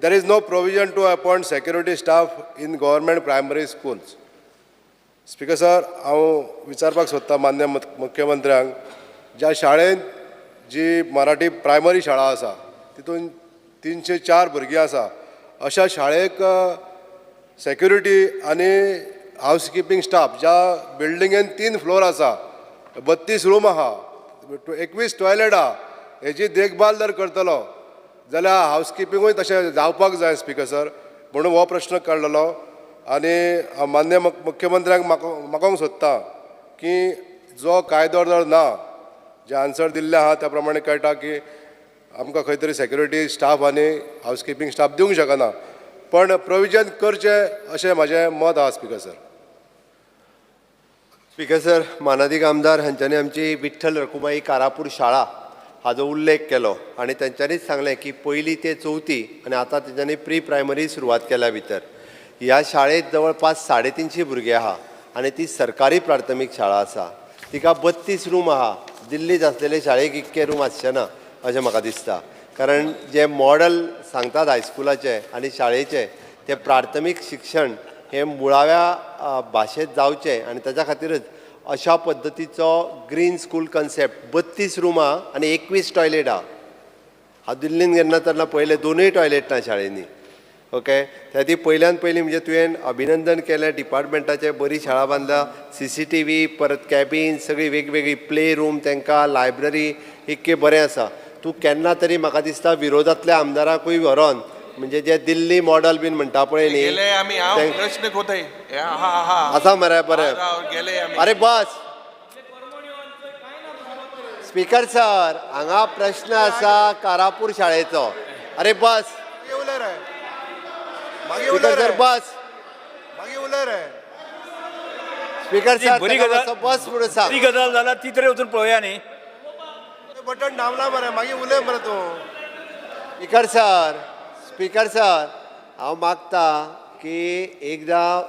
there is no provision to appoint security staff in government primary schools. Speaker sir, हांव विचारपाक सोदता मान्य मुख्यमंत्र्यांक, ज्या शाळेंत जी मराठी प्रायमरी शाळा आसा तितून 304 भुरगीं आसा, अशा शाळेक सेक्युरिटी आनी हावसकिपींग स्टाफ, ज्या बिल्डिंगेन 3 फ्लोर आसा, 32 रूम आहा, 21 टॉयलेट आहा, हेजी देखभाल जर करतलो जाल्यार हावसकिपिंगूय तशें जावपाक जाय स्पीकर सर. म्हणून हो प्रश्न काडलेलो आनी मान्य मुख्यमंत्र्यांक मागोवंक सोदता की जो कायदो जर ना, जे आन्सर दिल्ले आहा त्या प्रमाणे कळटा की आमकां खंय तरी सेक्युरिटी स्टाफ आनी हावसकिपींग स्टाफ दिवंक शकना, पण प्रोविजन करचें अशें म्हाजें मत आहा स्पीकर सर. स्पीकर सर, मानादीक आमदार हांच्यांनी आमची विठ्ठल रखुमाई कारापूर शाळा हाजो उल्लेख केलो आनी तेंच्यांनीच सांगलें की पयली ते चवथी आनी आतां तेंच्यांनी प्री प्रायमरी सुरवात केल्या. भितर ह्या शाळेंत जवळपास 350 भुरगीं आहा आनी ती सरकारी प्राथमीक शाळा आसा. तिका 32 रूम आहा. दिल्लींत आसलेले शाळेक इतके रूम आसचे ना अशें म्हाका दिसता, कारण जे मॉडल सांगतात हायस्कुलाचें आनी शाळेचें तें प्राथमीक शिक्षण हें मुळाव्या भाशेंत जावचें आनी ताच्या खातीरच अशा पद्दतीचो ग्रीन स्कूल कन्सेप्ट. 32 रुमां आनी 21 टॉयलेट आहा. हांव दिल्लीन गेन्ना तेन्ना पळयलें, 2 टॉयलेट ना शाळेंनी. ओके, त्या खातीर पयल्यान पयलीं म्हणजे तुवें अभिनंदन केलें डिपार्टमेंटाचें, बरी शाळा बांदल्या, CCTV, परत कॅबीन, सगळी वेगवेगळी प्ले रूम, तांकां लायब्ररी, इतकें बरें आसा. तूं केन्ना तरी म्हाका दिसता विरोधांतल्या आमदाराकूय व्हरोन म्हणजे जे दिल्ली मॉडल बीन म्हणटा पळय न्ही, गेले आमी, हांव प्रश्न कोताय आसा मरे बरें. गेले आमी. अरे बस स्पीकर सर, हांगा प्रश्न आसा कारापूर शाळेचो. अरे बस स्पीकर सर, बस स्पीकर सर, बरी गजाल, बस म्हणून सांग. बरी गजाल जाल्यार ती तरी वचून पळोवया न्ही. बटन दामला मरे, मागीर उलय मरे तूं. स्पीकर सर, स्पीकर सर, हांव मागता की एकदां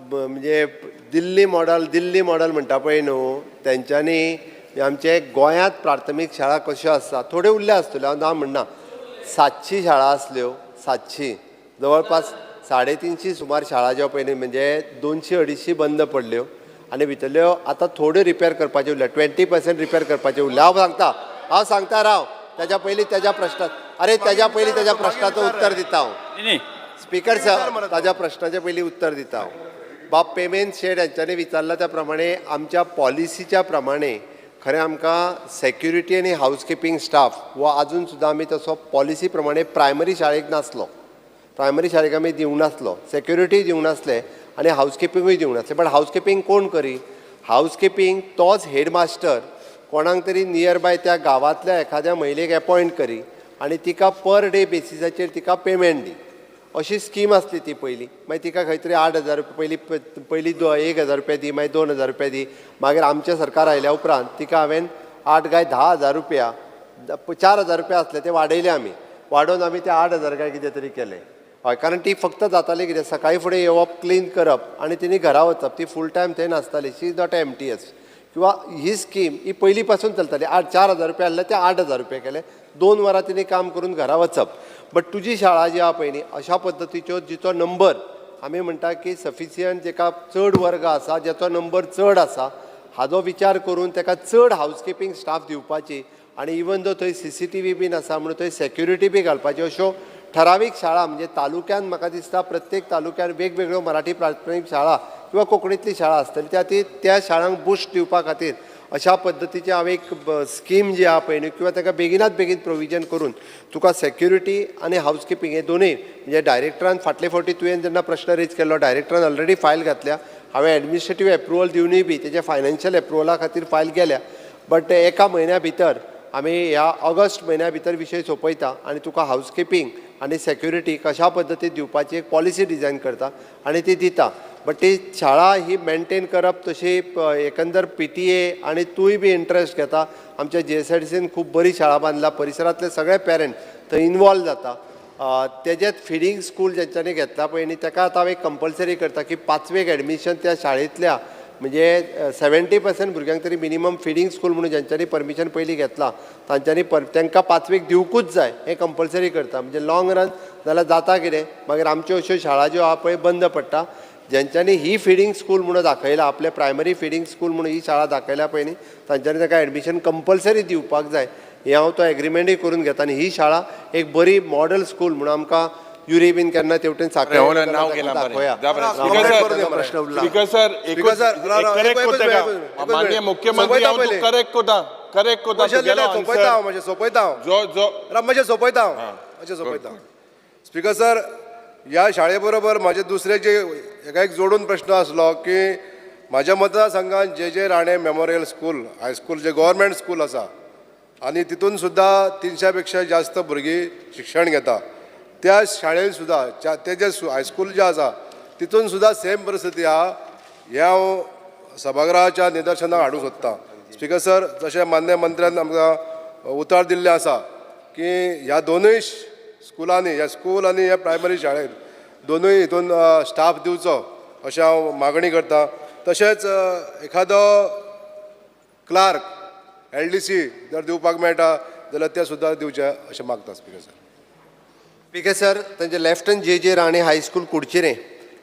म्हणजे दिल्ली मॉडल, दिल्ली मॉडल म्हणटा पळय न्हू, तेंच्यांनी आमचे गोंयांत प्राथमीक शाळा कश्यो आसता, थोड्यो उरल्या आसतल्यो, हांव ना म्हणना, 700 शाळा आसल्यो, 700, जवळपास 350 सुमार शाळा ज्यो पयलीं म्हणजे 200-250 बंद पडल्यो आनी भितरल्यो आतां थोड्यो रिपेर करपाच्यो उरल्या, 20% रिपेर करपाच्यो उरल्या. हांव सांगता, हांव सांगता राव, ताज्या पयलीं ताज्या प्रश्नाक, अरे ताज्या पयलीं ताज्या प्रश्नाचो उत्तर दिता हांव. स्पीकर सर, ताज्या प्रश्नाचे पयलीं उत्तर दिता हांव. बाब पेमेंट शेड हांच्यांनी विचारला त्या प्रमाणे आमच्या पॉलिसीच्या प्रमाणे खरें आमकां सेक्युरिटी आनी हावसकिपींग स्टाफ हो आजून सुद्दां आमी तसो पॉलिसी प्रमाणे प्रायमरी शाळेक नासलो, प्रायमरी शाळेक आमी दिवंक नासलो, सेक्युरिटी दिवंक नासले आनी हावसकिपिंगूय दिवंक नासले. बट हावसकिपींग कोण करी? हावसकिपींग तोच हेडमास्टर कोणाक तरी नियर बाय त्या गांवांतल्या एखाद्या महिलेक एपॉयंट करी आनी तिका पर डे बेसिसाचेर तिका पेमेंट दी, अशी स्कीम आसली ती पयलीं. मागीर तिका खंय तरी 8,000 रुपया पयलीं, पयलीं 1,000 रुपया दी, मागीर 2,000 रुपया दी. मागीर आमचें सरकार आयल्या उपरांत तिका हांवें 8 काय 10,000 रुपया, 4,000 रुपया आसले ते वाडयले आमी, वाडोवन आमी ते 8,000 काय कितें तरी केले. हय, कारण ती फक्त जाताली कितें, सकाळीं फुडें येवप, क्लीन करप आनी तिणी घरा वचप, ती फूल टायम थंय नासताली, she is not MTS. किंवा ही स्कीम ही पयलीं पासून चलताली. 4,000 रुपया आसले ते 8,000 रुपया केले, 2 वरां तिणी काम करून घरा वचप. बट तुजी शाळा जी आहा पळय न्ही, अशा पद्दतीच्यो जिचो नंबर आमी म्हणटा की सफिशियंट, जेका चड वर्ग आसा, जेचो नंबर चड आसा, हाजो विचार करून ताका चड हावसकिपींग स्टाफ दिवपाची आनी इवन दो थंय CCTV बीन आसा म्हणून थंय सेक्युरिटी बी घालपाची, अश्यो ठरावीक शाळा म्हणजे तालुक्यान म्हाका दिसता प्रत्येक तालुक्यान वेगवेगळ्यो मराठी प्राथमीक शाळा किंवा कोंकणींतली शाळा आसतली, त्या खातीर त्या शाळांक बुस्ट दिवपा खातीर अशा पद्दतीची हांव एक स्कीम जी आहा पळय न्ही, किंवा ताका बेगिनात बेगीन प्रोविजन करून तुका सेक्युरिटी आनी हावसकिपींग हे दोनूय म्हणजे डायरेक्टरान फाटले फावटी तुवें जेन्ना प्रश्न रेज केल्लो, डायरेक्टरान ऑलरेडी फायल घातल्या, हांवें एडमिनिस्ट्रेटीव एप्रुवल दिवनूय बी तेजे फायनान्शियल एप्रुवला खातीर फायल गेल्या. बट एका म्हयन्या भितर आमी ह्या ऑगस्ट म्हयन्या भितर विशय सोंपयता आनी तुका हावसकिपींग आनी सेक्युरिटी कशा पद्दतीन दिवपाची एक पॉलिसी डिजायन करता आनी ती दिता. बट ती शाळा ही मेनटेन करप तशी एकंदर PTA आनी तूंय बी इंट्रस्ट घेता. आमच्या GSIDCन खूब बरी शाळा बांदला, परिसरांतले सगळे पेरंट थंय इनवॉल्व जाता. तेजेच फिडींग स्कूल जेंच्यांनी घेतला पळय न्ही, ताका आतां हांव एक कंपल्सरी करता की 5वेक एडमिशन त्या शाळेंतल्या म्हणजे 70% भुरग्यांक तरी मिनिमम फिडींग स्कूल म्हणून जेंच्यांनी परमिशन पयलीं घेतला तांच्यांनी तांकां 5वेक दिवकूच जाय, हें कंपल्सरी करता. म्हणजे लॉंग रन जाल्यार जाता कितें, मागीर आमच्यो अश्यो शाळा ज्यो आहा पळय बंद पडटा. जेंच्यांनी ही फिडींग स्कूल म्हणून दाखयला, आपले प्रायमरी फिडींग स्कूल म्हणून ही शाळा दाखयल्या पळय न्ही, तांच्यांनी तांकां एडमिशन कंपल्सरी दिवपाक जाय, हें हांव तो एग्रीमेंटूय करून घेता. आनी ही शाळा एक बरी मॉडल स्कूल म्हणून आमकां युरी बीन केन्ना तेवटेन अरे, नाव गेला दाखोवया. प्रश्न उरला. स्पीकर सर, करेक्ट कोता माननीय मुख्यमंत्री, हांव तूं करेक्ट कोता, करेक्ट कोता. सोंपयता हांव, मातशें सोंपयता हांव, मातशें सोंपयता हांव, मातशें सोंपयता. स्पीकर सर, ह्या शाळे बरोबर म्हाजे दुसरे जे एका एक जोडून प्रश्न आसलो की म्हाज्या मतदारसंघात J J Rane memorial school high school जे गव्हर्मेंट स्कूल आसा आनी तितून सुद्दां 300 पेक्षा जास्त भुरगीं शिक्षण घेता, त्या शाळेन सुद्दां ते जे हायस्कूल जे आसा तितून सुद्दां सेम परिस्थिती आहा, हें हांव सभागृहाच्या निदर्शनाक हाडूंक सोदतां. स्पीकर सर, जशें मान्य मंत्र्यान आमकां उतर दिल्लें आसा की ह्या दोनूय स्कुलांनी, ह्या स्कूल आनी ह्या प्रायमरी शाळेन दोनूय हितून स्टाफ दिवचो अशें हांव मागणी करता. तशेंच एखादो क्लार्क LDC जर दिवपाक मेळटा जाल्यार ते सुद्दां दिवचें अशें मागता. Speaker sir. स्पीकर सर, तांचे लेफ्टन J J Rane high school Kudchire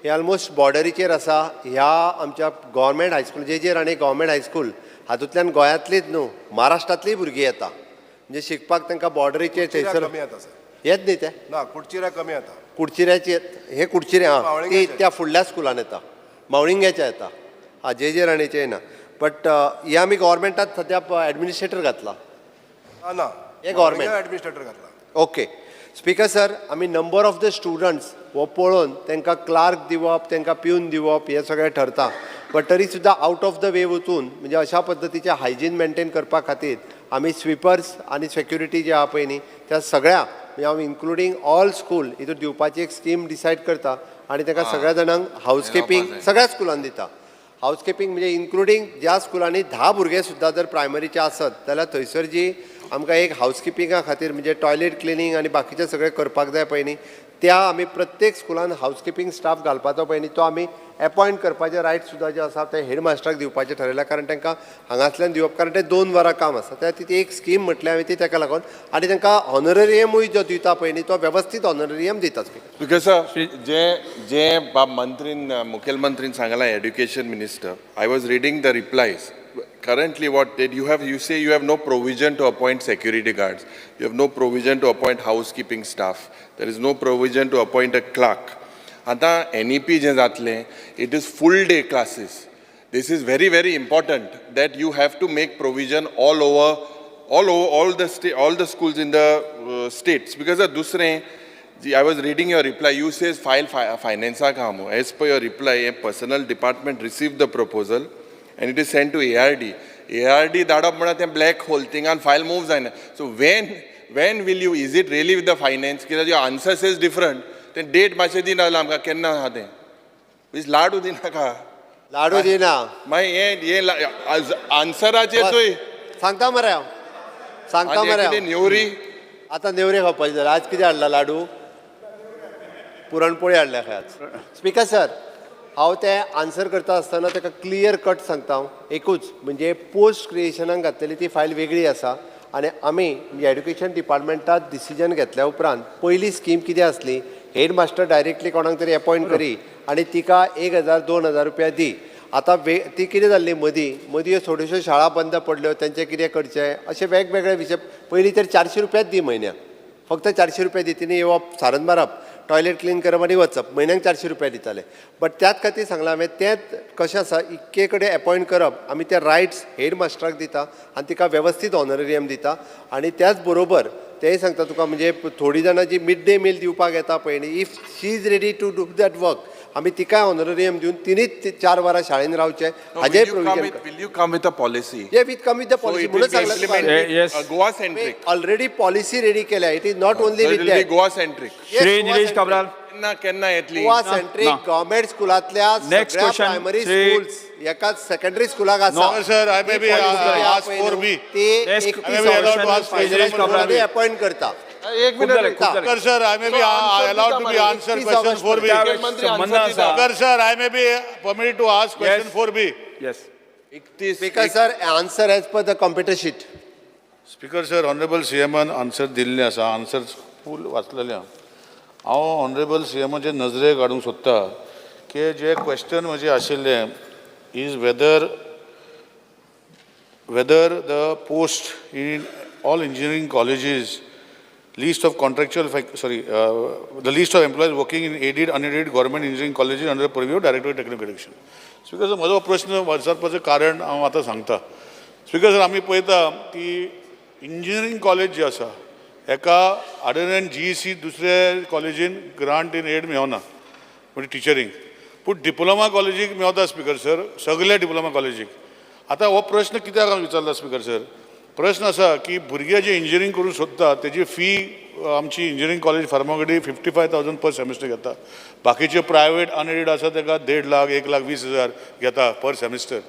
हे ऑलमोस्ट बॉर्डरीचेर आसा. ह्या आमच्या government high school J J Rane government high school हातूंतल्यान गोंयांतलीच न्हू महाराष्ट्रांतलीय भुरगीं येता, म्हणजे शिकपाक तांकां बॉर्डरीचेर थंयसर कमी येता सर. येत न्ही ते ना, कुडचिऱ्या कमी येता. कुडचिऱ्याचे हे कुडचिरे आं ती त्या फुडल्या स्कुलान येता, मावळिंग्याच्या येता, आं जे जे राणेचे येना. बट हे आमी गव्हर्मेंटात सद्या एडमिनिस्ट्रेटर घातला. ना, हे गव्हर्मेंट एडमिनिस्ट्रेटर घातला. ओके स्पीकर सर, आमी नंबर ऑफ the students हो पळोवन तांकां क्लार्क दिवप, तांकां प्यून दिवप हें सगळें ठरता. बट तरी सुद्दां आउट ऑफ the way वचून म्हणजे अशा पद्दतीचें हायजीन मेंटेन करपा खातीर आमी स्विपर्स आनी सेक्युरिटी जे आहा पळय न्ही, त्या सगळ्या म्हणजे हांव इन्क्लुडींग ऑल स्कूल हितून दिवपाची एक स्कीम डिसायड करता आनी तांकां सगळ्या जाणांक हावस किपिंग सगळ्या स्कुलान दिता. हावस किपिंग म्हणजे इन्क्लुडींग ज्या स्कुलांनी 10 भुरगे सुद्दां जर प्रायमरीचे आसत जाल्यार थंयसर जी आमकां एक हावस किपिंगा खातीर म्हणजे टॉयलेट क्लिनींग आनी बाकीचें सगळें करपाक जाय पळय न्ही, त्या आमी प्रत्येक स्कुलान हावस किपिंग स्टाफ घालपाचो पळय न्ही, तो आमी एपॉयंट करपाचे रायट सुद्दां जे आसा ते हेड मास्टराक दिवपाचें ठरयलां, कारण तांकां हांगासल्यान दिवप, कारण ते 2 वरां काम आसा. त्या खातीर ती एक स्कीम म्हटल्या हांवें ती ताका लागून, आनी तांकां ऑनररियमूय जो दिता पळय न्ही तो वेवस्थीत ऑनररियम दिता. स्पीकर सर, जे जे बाब मंत्रीन, मुखेलमंत्रीन सांगलां, education minister, I was reading the replies. Currently what did you have, you say you have no provision to appoint security guards, you have no provision to appoint housekeeping staff, there is no provision to appoint a clerk. आतां NEP जें जातलें, it is full day classes. This is very very important that you have to make provision all over, all over all the all the schools in the states. Because दुसरें, I was reading your reply, you says file फायनान्साक आहा न्हू. As per your reply, a personnel department receive the proposal and it is sent to ARD. ARD धाडप म्हळ्यार तें black hole, थिंगान file move जायना. So when will you, is it really with the finance? कित्याक your answer is different. तें date मातशें दिना जाल्यार आमकां केन्ना आहा तें. प्लीज लाडू दिनाका. लाडू दिना. मागीर हें आन्सराचेर चोय. सांगता मरे हांव, सांगता मरे हांव. नेवरी आतां नेवरी खावपाची जाल्यार आज कितें हाडला? लाडू, पुरणपोळी हाडल्या खंय आज. स्पीकर सर, हांव तें आन्सर करता आसतना ताका क्लियर कट सांगता हांव, एकूच म्हणजे पोस्ट क्रिएशनाक घातलेली ती फायल वेगळी आसा आनी आमी म्हणजे एड्युकेशन डिपार्टमेंटात डिसिजन घेतल्या उपरांत पयली स्कीम कितें आसली, हेड मास्टर डायरेक्टली कोणाक तरी एपॉयंट करी आनी तिका 1000 2000 रुपया दी. आतां वे ती कितें जाल्ली, मदीं मदीं ह्यो थोड्योश्यो शाळा बंद पडल्यो, तेंचें कितें करचें अशें वेगवेगळे विशय. पयलीं तर 400 रुपयाच दी म्हयन्याक, फक्त 400 रुपया दी, तिणें येवप, सारन मारप, टॉयलेट क्लीन करप आनी वचप, म्हयन्याक 400 रुपया दिताले. बट त्याच खातीर सांगलां हांवें, तेंच कशें आसा इतके कडेन एपॉयंट करप, आमी ते रायट्स हेड मास्टराक दिता आनी तिका वेवस्थीत ऑनरेरियम दिता. आनी त्याच बरोबर तेंय सांगता तुका, म्हणजे थोडीं जाणां जी मिड डे मील दिवपाक येता पळय न्ही, if she is ready to do that work, आमी तिकाय ऑनरेरियम दिवन तिणीच 4 वरां शाळेन रावचें, हाजें provision. Will you come with a policy? Yeah, we come with the policy. म्हणून सांगलां. Yes. Goa centric. Already policy ready केल्या. It is not only with that. Goa centric. Shri Nilesh Cabral. केन्ना केन्ना येतली? गोवा सेंट्रीक गव्हर्मेंट स्कुलांतल्या सगळ्या primary schools एकाच secondary स्कुलाक आसा. Sir, I may be ask 4B. ती 31 अपॉइंट करता. एक minute. Speaker sir, I may be allowed to be answer question 4B. Speaker sir, I may be permitted to ask question 4B. Yes. Speaker sir, answer as per the computer sheet. Speaker sir, honourable सीएमान answer दिल्लें आसा, answer फूल वाचलेलें हांव. हांव honourable सीएमाचे नजरेक हाडूंक सोदता की जे question म्हजें आशिल्लें is whether the post in all engineering colleges list of contractual, sorry, the list of employees working in aided, unaided government engineering colleges under the purview of Director of Technical Education. Speaker sir, म्हजो प्रश्न विचारपाचें कारण हांव आतां सांगता. Speaker sir, आमी पळयता की engineering college जी आसा हेका अदर दॅन जीईसी दुसरे कॉलेजीन ग्रांट इन एड मेवना म्हणजे टिचरींग, पूण डिप्लोमा कॉलेजीक मेवता स्पीकर सर, सगल्या डिप्लोमा कॉलेजीक. आतां हो प्रश्न कित्याक हांव विचारला स्पीकर सर, प्रश्न आसा की भुरगे जे इंजिनियरींग करूंक सोदता तेजी फी आमची इंजिनियरींग कॉलेज फार्मागुडी 55,000 पर सेमिस्टर घेता, बाकीचे प्रायवेट अनएडेड आसा ताका 1.5 लाख 1,20,000 घेता पर सेमिस्टर.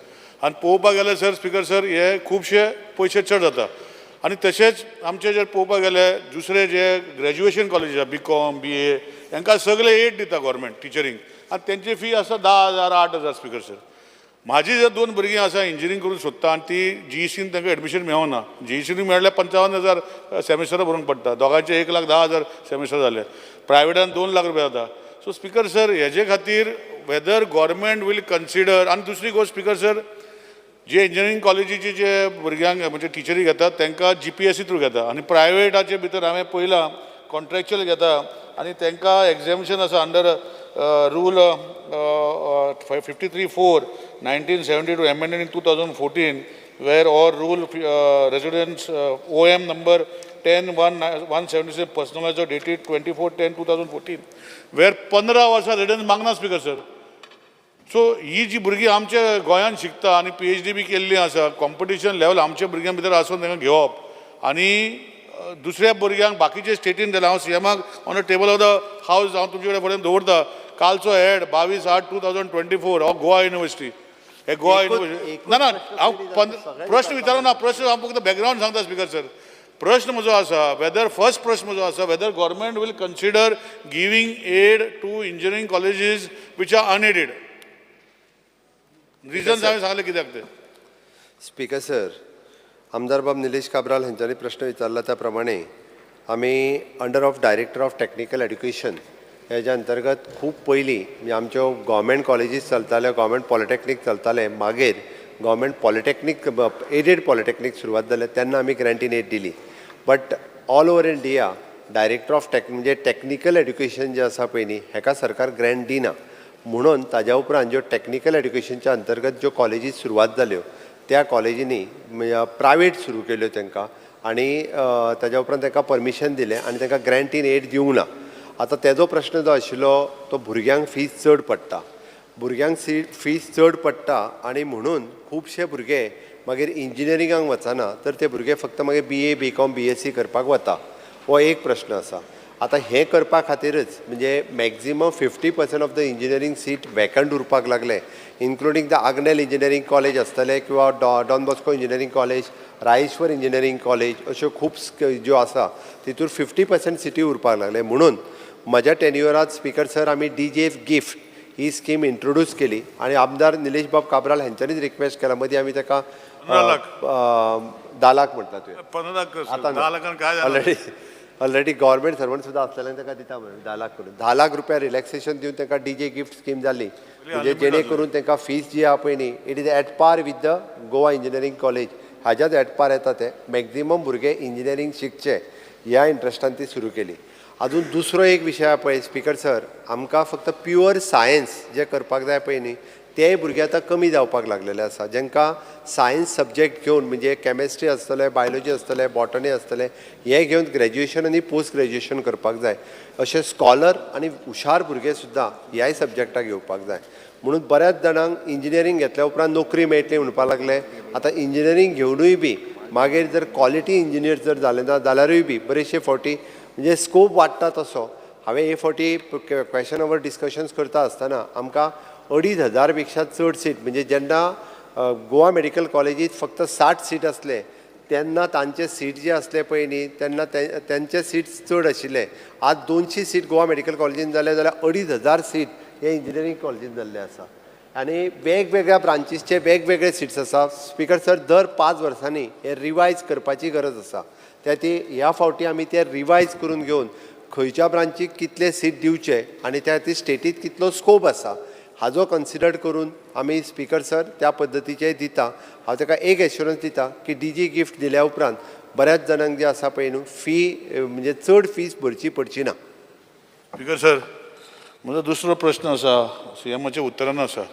आनी पळोवपाक गेल्यार सर, स्पीकर सर, हे खुबशे पयशे चड जाता. आनी तशेंच आमचे जर पळोवपाक गेल्यार दुसरे जे ग्रॅज्युएशन कॉलेज आसा, बीकॉम BA, हांकां सगळे एड दिता गव्हर्मेंट टिचरींग, आनी तेंची फी आसा 10,000 8,000. स्पीकर सर, म्हाजी जर 2 भुरगीं आसा इंजिनियरींग करूंक सोदता आनी ती जीईसीन तांकां एडमिशन मेळना, जीईसीन मेळ्ळ्यार 55,000 सेमिस्टरा भरूंक पडटा, दोगांचे 1,10,000 सेमिस्टर जाले, प्रायवेटान 2 लाख रुपया जाता. सो स्पीकर सर, हेजे खातीर वेदर गव्हर्मेंट वील कन्सिडर. आनी दुसरी गोश्ट स्पीकर सर, जे इंजिनियरींग कॉलेजीचे जे भुरग्यांक म्हणजे टिचरी घेतात तांकां GPSC through घेता, आनी प्रायवेटाचे भितर हांवें पळयलां कॉन्ट्रॅक्चुअल घेता आनी तांकां एग्जॅम्शन आसा under rule 53(4) 1972 amended in 2014, where or rule residence OM number 10/1 176 personalised dated 24/10/2014, where 15 वर्सां रेजिडन्स मागना स्पीकर सर. सो ही जी भुरगीं आमच्या गोंयांत शिकता आनी पीएचडी बी केल्ली आसा, कॉम्पिटिशन लेवल आमच्या भुरग्यां भितर आसून तांकां घेवप आनी दुसऱ्या भुरग्यांक बाकीचे स्टेटीन दिला. हांव सीएमाक on the table of the house हांव तुमचे कडेन फुडें दवरता कालचो एड, 22/8/2024 हो गोवा युनिवर्सिटी, हे गोवा युनिवर्सिटी. ना ना, हांव प्रश्न विचारूं ना, प्रश्न हांव फक्त बॅकग्रावंड सांगता. स्पीकर सर, प्रश्न म्हजो आसा वेदर, फर्स्ट प्रश्न म्हजो आसा, whether government will consider giving aid to engineering colleges which are unaided. Reasons हांवें सांगलें कित्याक ते. स्पीकर सर, आमदार बाब निलेश काब्राल हांच्यांनी प्रश्न विचारला त्या प्रमाणे आमी under of Director of Technical Education हेज्या अंतर्गत खूब पयलीं म्हणजे आमच्यो गोवोरमेंट कॉलेजीस चलताल्यो, गोवोरमेंट पॉलिटॅक्नीक चलताले, मागीर गोवोरमेंट पॉलिटॅक्नीक, एडेड पॉलिटॅक्नीक सुरवात जाले तेन्ना आमी ग्रँट इन एड दिली. But all over India Director of Tech म्हणजे टॅक्निकल एड्युकेशन जें आसा पळय न्ही, हेका सरकार ग्रँट दिना. म्हणून ताज्या उपरांत ज्यो टॅक्निकल एड्युकेशनच्या अंतर्गत ज्यो कॉलेजीस सुरवात जाल्यो त्या कॉलेजींनी प्रायवेट सुरू केल्यो तांकां आनी ताज्या उपरांत तांकां परमिशन दिलें आनी तांकां ग्रँट इन एड दिवंक ना. आतां तेजो प्रश्न जो आशिल्लो तो भुरग्यांक फीस चड पडटा, भुरग्यांक सी फीस चड पडटा आनी म्हणून खुबशे भुरगे मागीर इंजिनियरिंगाक वचना, तर ते भुरगे फक्त मागीर BA, BCom, BSc करपाक वता. हो एक प्रश्न आसा. आतां हें करपा खातीरच म्हणजे maximum 50% of the engineering seat vacant उरपाक लागले, including the Agnel Engineering College आसतले किंवा don Bosco engineering college, Rayeshwar engineering college, अश्यो खूब ज्यो आसा तितूर 50% सिटी उरपाक लागले. म्हणून म्हज्या टेन्युअरात स्पीकर सर, आमी डीजेएफ गिफ्ट ही स्कीम इंट्रोड्यूस केली आनी आमदार निलेश बाब काब्राल हांच्यांनीच रिक्वेस्ट केला. मदीं आमी ताका 15 लाख. 10 लाख म्हणटा तुवें? 15 लाख. आतां 10 लाखान काय जालें? ऑलरेडी गव्हर्मेंट सर्वंट सुद्दां आसलेल्यान ताका दिता म्हणून 10 लाख करून, 10 लाख रुपया रिलॅक्सेशन दिवन तांकां डीजे गिफ्ट स्कीम जाली. म्हणजे जेणे करून तांकां फीस जी आहा पळय न्ही, it is at par with the Goa Engineering College, हाज्याच at par येता. ते मॅक्झिमम भुरगे इंजिनियरींग शिकचे ह्या इंट्रस्टान ती सुरू केली. अजून दुसरो एक विशय आहा पळय स्पीकर सर, आमकां फक्त प्युअर सायन्स जे करपाक जाय पळय न्ही, तेय भुरगे आतां कमी जावपाक लागलेले आसा, जांकां सायन्स सब्जॅक्ट घेवन म्हणजे कॅमेस्ट्री आसतले, बायोलॉजी आसतले, बॉटनी आसतले, हे घेवन ग्रॅज्युएशन आनी पोस्ट ग्रॅज्युएशन करपाक जाय. अशे स्कॉलर आनी हुशार भुरगे सुद्दां ह्याय सब्जॅक्टाक घेवपाक जाय. म्हणून बऱ्याच जाणांक इंजिनियरींग घेतल्या उपरांत नोकरी मेळटली म्हणपाक लागले. आतां इंजिनियरींग घेवनूय बी मागीर जर क्वॉलिटी इंजिनियर जर जाले ना जाल्यारूय बी बरेचशे फावटी म्हणजे स्कोप वाडटा तसो. हांवें हे फावटी क्वेशन our discussions करता आसतना आमकां 2500 पेक्षा चड सीट, म्हणजे जेन्ना गोवा मेडिकल कॉलेजीत फक्त 60 सीट आसले तेन्ना तांचे सीट जे आसले पळय न्ही, तेन्ना तेंचे सीट्स चड आशिल्ले. आज 200 सीट गोवा मेडिकल कॉलेजीन जाले जाल्यार 2500 सीट हे इंजिनियरींग कॉलेजीन जाल्ले आसा आनी वेगवेगळ्या ब्रांचीसचे वेगवेगळे सिट्स आसा. स्पीकर सर, दर 5 वर्सांनी हे रिवायज करपाची गरज आसा. त्या ती ह्या फावटी आमी ते रिवायज करून घेवन खंयच्या ब्रांचीक कितले सीट दिवचे आनी त्या खातीर स्टेटीत कितलो स्कोप आसा हाजो कन्सिडर करून आमी स्पीकर सर त्या पद्दतीचे दिता. हांव ताका एक एश्युरन्स दिता की डीजी गिफ्ट दिल्या उपरांत बऱ्याच जाणांक जे आसा पळय न्हू, फी म्हणजे चड फीस भरची पडची ना. स्पीकर सर, म्हजो दुसरो प्रश्न आसा, सीएमाच्या उत्तरान आसा,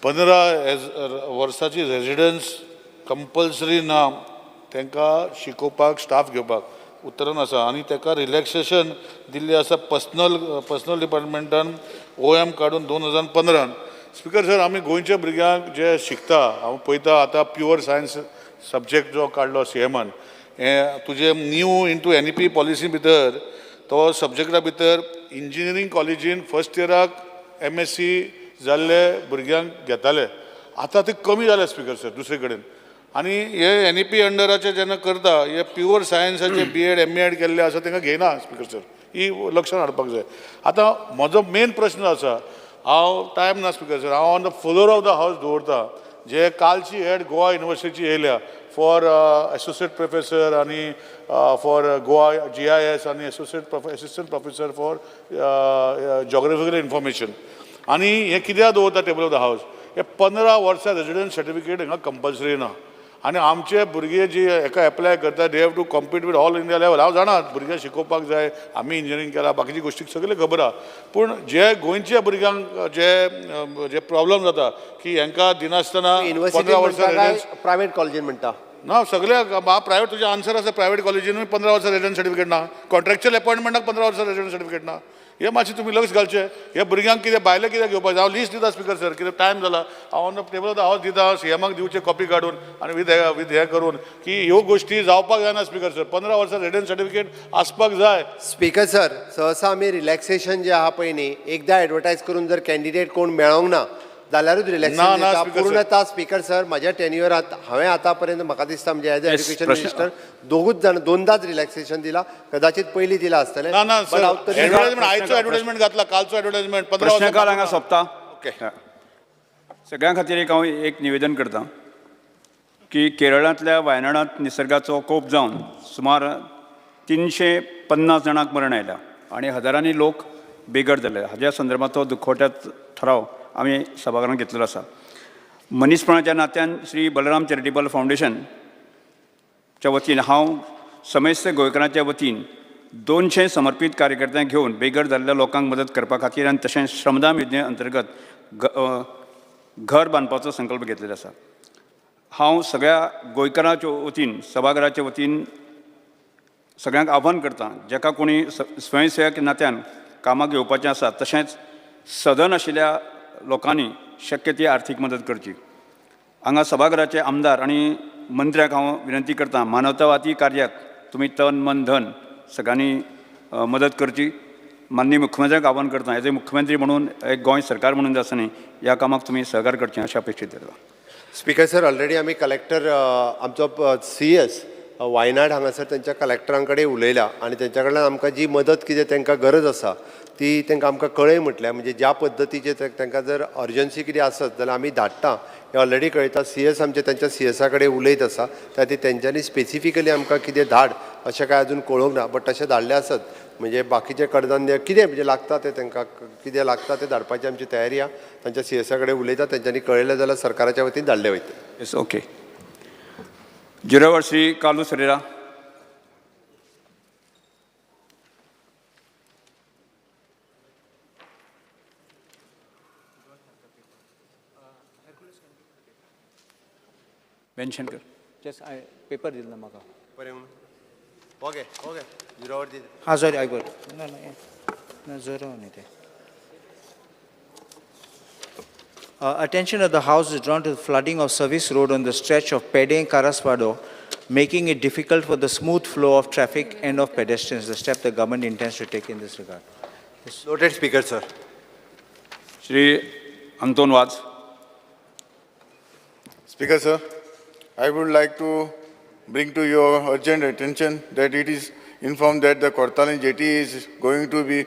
15 वर्साची रेजिडन्स कंपल्सरी ना तांकां शिकोवपाक, स्टाफ घेवपाक, उत्तरान आसा. आनी ताका रिलॅक्सेशन दिल्लें आसा पर्सनल डिपार्टमेंटान ओएम काडून 2015न. स्पीकर सर, आमी गोंयच्या भुरग्यांक जे शिकता हांव पळयता, आतां प्युअर सायन्स सब्जॅक्ट जो काडलो सीएमान, हें तुजें new into NEP policy भितर तो सब्जॅक्टा भितर इंजिनियरींग कॉलेजीन फर्स्ट इयराक एमएससी जाल्ले भुरग्यांक घेताले, आतां ते कमी जाले स्पीकर सर दुसरे कडेन. आनी हे एनईपी अंडराचे जेन्ना करता, हे प्युअर सायन्साचे बीएड, एमएड केल्ले आसा तांकां घेयना. स्पीकर सर, ही लक्षात हाडपाक जाय. आतां म्हजो मेन प्रश्न आसा, हांव टायम ना स्पीकर सर, हांव on the floor of the house दवरता जे कालची एड गोवा युनिवर्सिटीची येयल्या फॉर एसोसिएट प्रोफेसर आनी फॉर गोवा जीआयएस आनी assistant professor for geographical information. आनी हें कित्याक दवरता टेबल ऑफ the house, हे 15 वर्सां रेजिडंट सर्टिफिकेट हांगा कंपल्सरी ना. आनी आमचे भुरगे जी हेका एप्लाय करता, they have to compete with all India level. हांव जाणा भुरगे शिकोवपाक जाय, आमी इंजिनियरींग केला, बाकीची गोश्टी सगळ्यो खबर आहा, पूण जे गोंयच्या भुरग्यांक जे जे प्रॉब्लम जाता की हेंकां दिनासतना युनिवर्सिटी 15 वर्सां म्हणटा काय रेजिडन्स प्रायवेट कॉलेजीन म्हणटा? ना, सगळ्या प्रायवेट. तुजें आन्सर आसा, प्रायवेट कॉलेजीनूय 15 वर्सां रेजिडन्स सर्टिफिकेट ना, कॉन्ट्रॅक्च्युअल अपॉयंटमेंटाक 15 वर्सां रेजिडन्स सर्टिफिकेट ना. हे मातशें तुमी लक्ष घालचें. हे भुरग्यांक कितें भायलें कितें घेवपाक जाय, हांव लिस्ट दिता स्पिकर सर, कितें टायम जाला, हांव ऑन the table हांव दिता सीएमाक दिवचें कॉपी काडून आनी विथ विथ हें करून की ह्यो गोश्टी जावपाक जायना. स्पिकर सर, 15 वर्सां रेजिडन्स सर्टिफिकेट आसपाक जाय. स्पीकर सर, सहसा आमी रिलॅक्सेशन जे आहा पळय न्ही, एकदां एडवर्टायज करून जर कॅन्डिडेट कोण मेळोंक ना जाल्यारूच ना, रिलॅक्सेशन ना, दिता. Speaker sir. पूर्णता स्पीकर सर, म्हज्या टेन्युअरात हांवें आतां पर्यंत म्हाका दिसता म्हणजे एज अ एज्युकेशन मिनिस्टर दोगूच जाण दोनदाच रिलॅक्सेशन दिला. कदाचित पयलीं दिला आसतलें. ना ना But sir, हांव तरी एडवर्टायजमेंट, आयचो एडवर्टायजमेंट घातला, कालचो एडवर्टायजमेंट, 15 वर्सां. प्रश्नकाळ हांगा सोंपता. सगळ्यां खातीर एक हांव एक निवेदन करता की केरळांतल्या वायनाडांत निसर्गाचो कोप जावन सुमार 350 जाणांक मरण आयल्या आनी हजारांनी लोक बेघर जाले. हाज्या संदर्भांत दुखवट्यात ठराव आमी सभाघरांत घेतलेलो आसा. मनीसपणाच्या नात्यान श्री बलराम चॅरिटेबल फावंडेशनच्या वतीन हांव समेस्त गोंयकारांच्या वतीन 200 समर्पीत कार्यकर्त्यांक घेवन बेघर जाल्ल्या लोकांक मदत करपा खातीर आनी तशेंच श्रमदान योजने अंतर्गत घर बांदपाचो संकल्प घेतलेलो आसा. हांव सगळ्या गोंयकारांच्या वतीन, सभाघराच्या वतीन सगळ्यांक आव्हान करता, जाका कोणी स्वयंसेवक नात्यान कामाक येवपाचें आसा, तशेंच सदन आशिल्ल्या लोकांनी शक्य ती आर्थीक मदत करची. हांगा सभाघराचे आमदार आनी मंत्र्याक हांव विनंती करता, मानवतावादी कार्याक तुमी तन मन धन सगळ्यांनी मदत करची. माननीय मुख्यमंत्र्यांक आव्हान करता, एज ए मुख्यमंत्री म्हणून, एक गोंय सरकार म्हणून जे आसा न्ही, ह्या कामाक तुमी सहकार करचें अशें अपेक्षीत धरता. स्पीकर सर, ऑलरेडी आमी कलेक्टर, आमचो सीएस वायनाड हांगासर तेंच्या कलेक्टरां कडेन उलयला आनी तेंच्या कडल्यान आमकां जी मदत कितें तेंकां गरज आसा ती तेंकां आमकां कळय म्हटल्या. म्हणजे ज्या पद्दतीचे तेंकां जर अर्जन्सी कितें आसत जाल्यार आमी धाडटा हें ऑलरेडी कळयता. सीएस आमचे तेंच्या सीएसा कडेन उलयत आसा. त्या खातीर तेंच्यांनी स्पेसिफिकली आमकां कितें धाड अशें कांय अजून कळोवंक ना, बट तशें धाडलें आसत म्हणजे बाकीचें कडधान्य कितें म्हणजे लागता तें तेंकां कितें लागता तें धाडपाची आमची तयारी आहा. तांच्या सीएसा कडेन उलयता, तेंच्यांनी कळयलें जाल्यार सरकाराच्या वतीन धाडलें वयतलें. Yes, okay. Zero our Shri Carlos Ferreira. Mention कर. जस्ट I paper दिल ना म्हाका. बरें, ओके ओके, झिरो वर. हां, सॉरी, I got. ना ना ना, झिरो न्ही तें. Attention of the House is drawn to the flooding of Service Road on the stretch of Pedem Karaswado, making it difficult for the smooth flow of traffic and of pedestrians. The step the government intends to take in this regard. Noted, Speaker sir. Shri Anton Vaz. Speaker sir, I would like to bring to your urgent attention that it is informed that the Cortalim jetty is going to be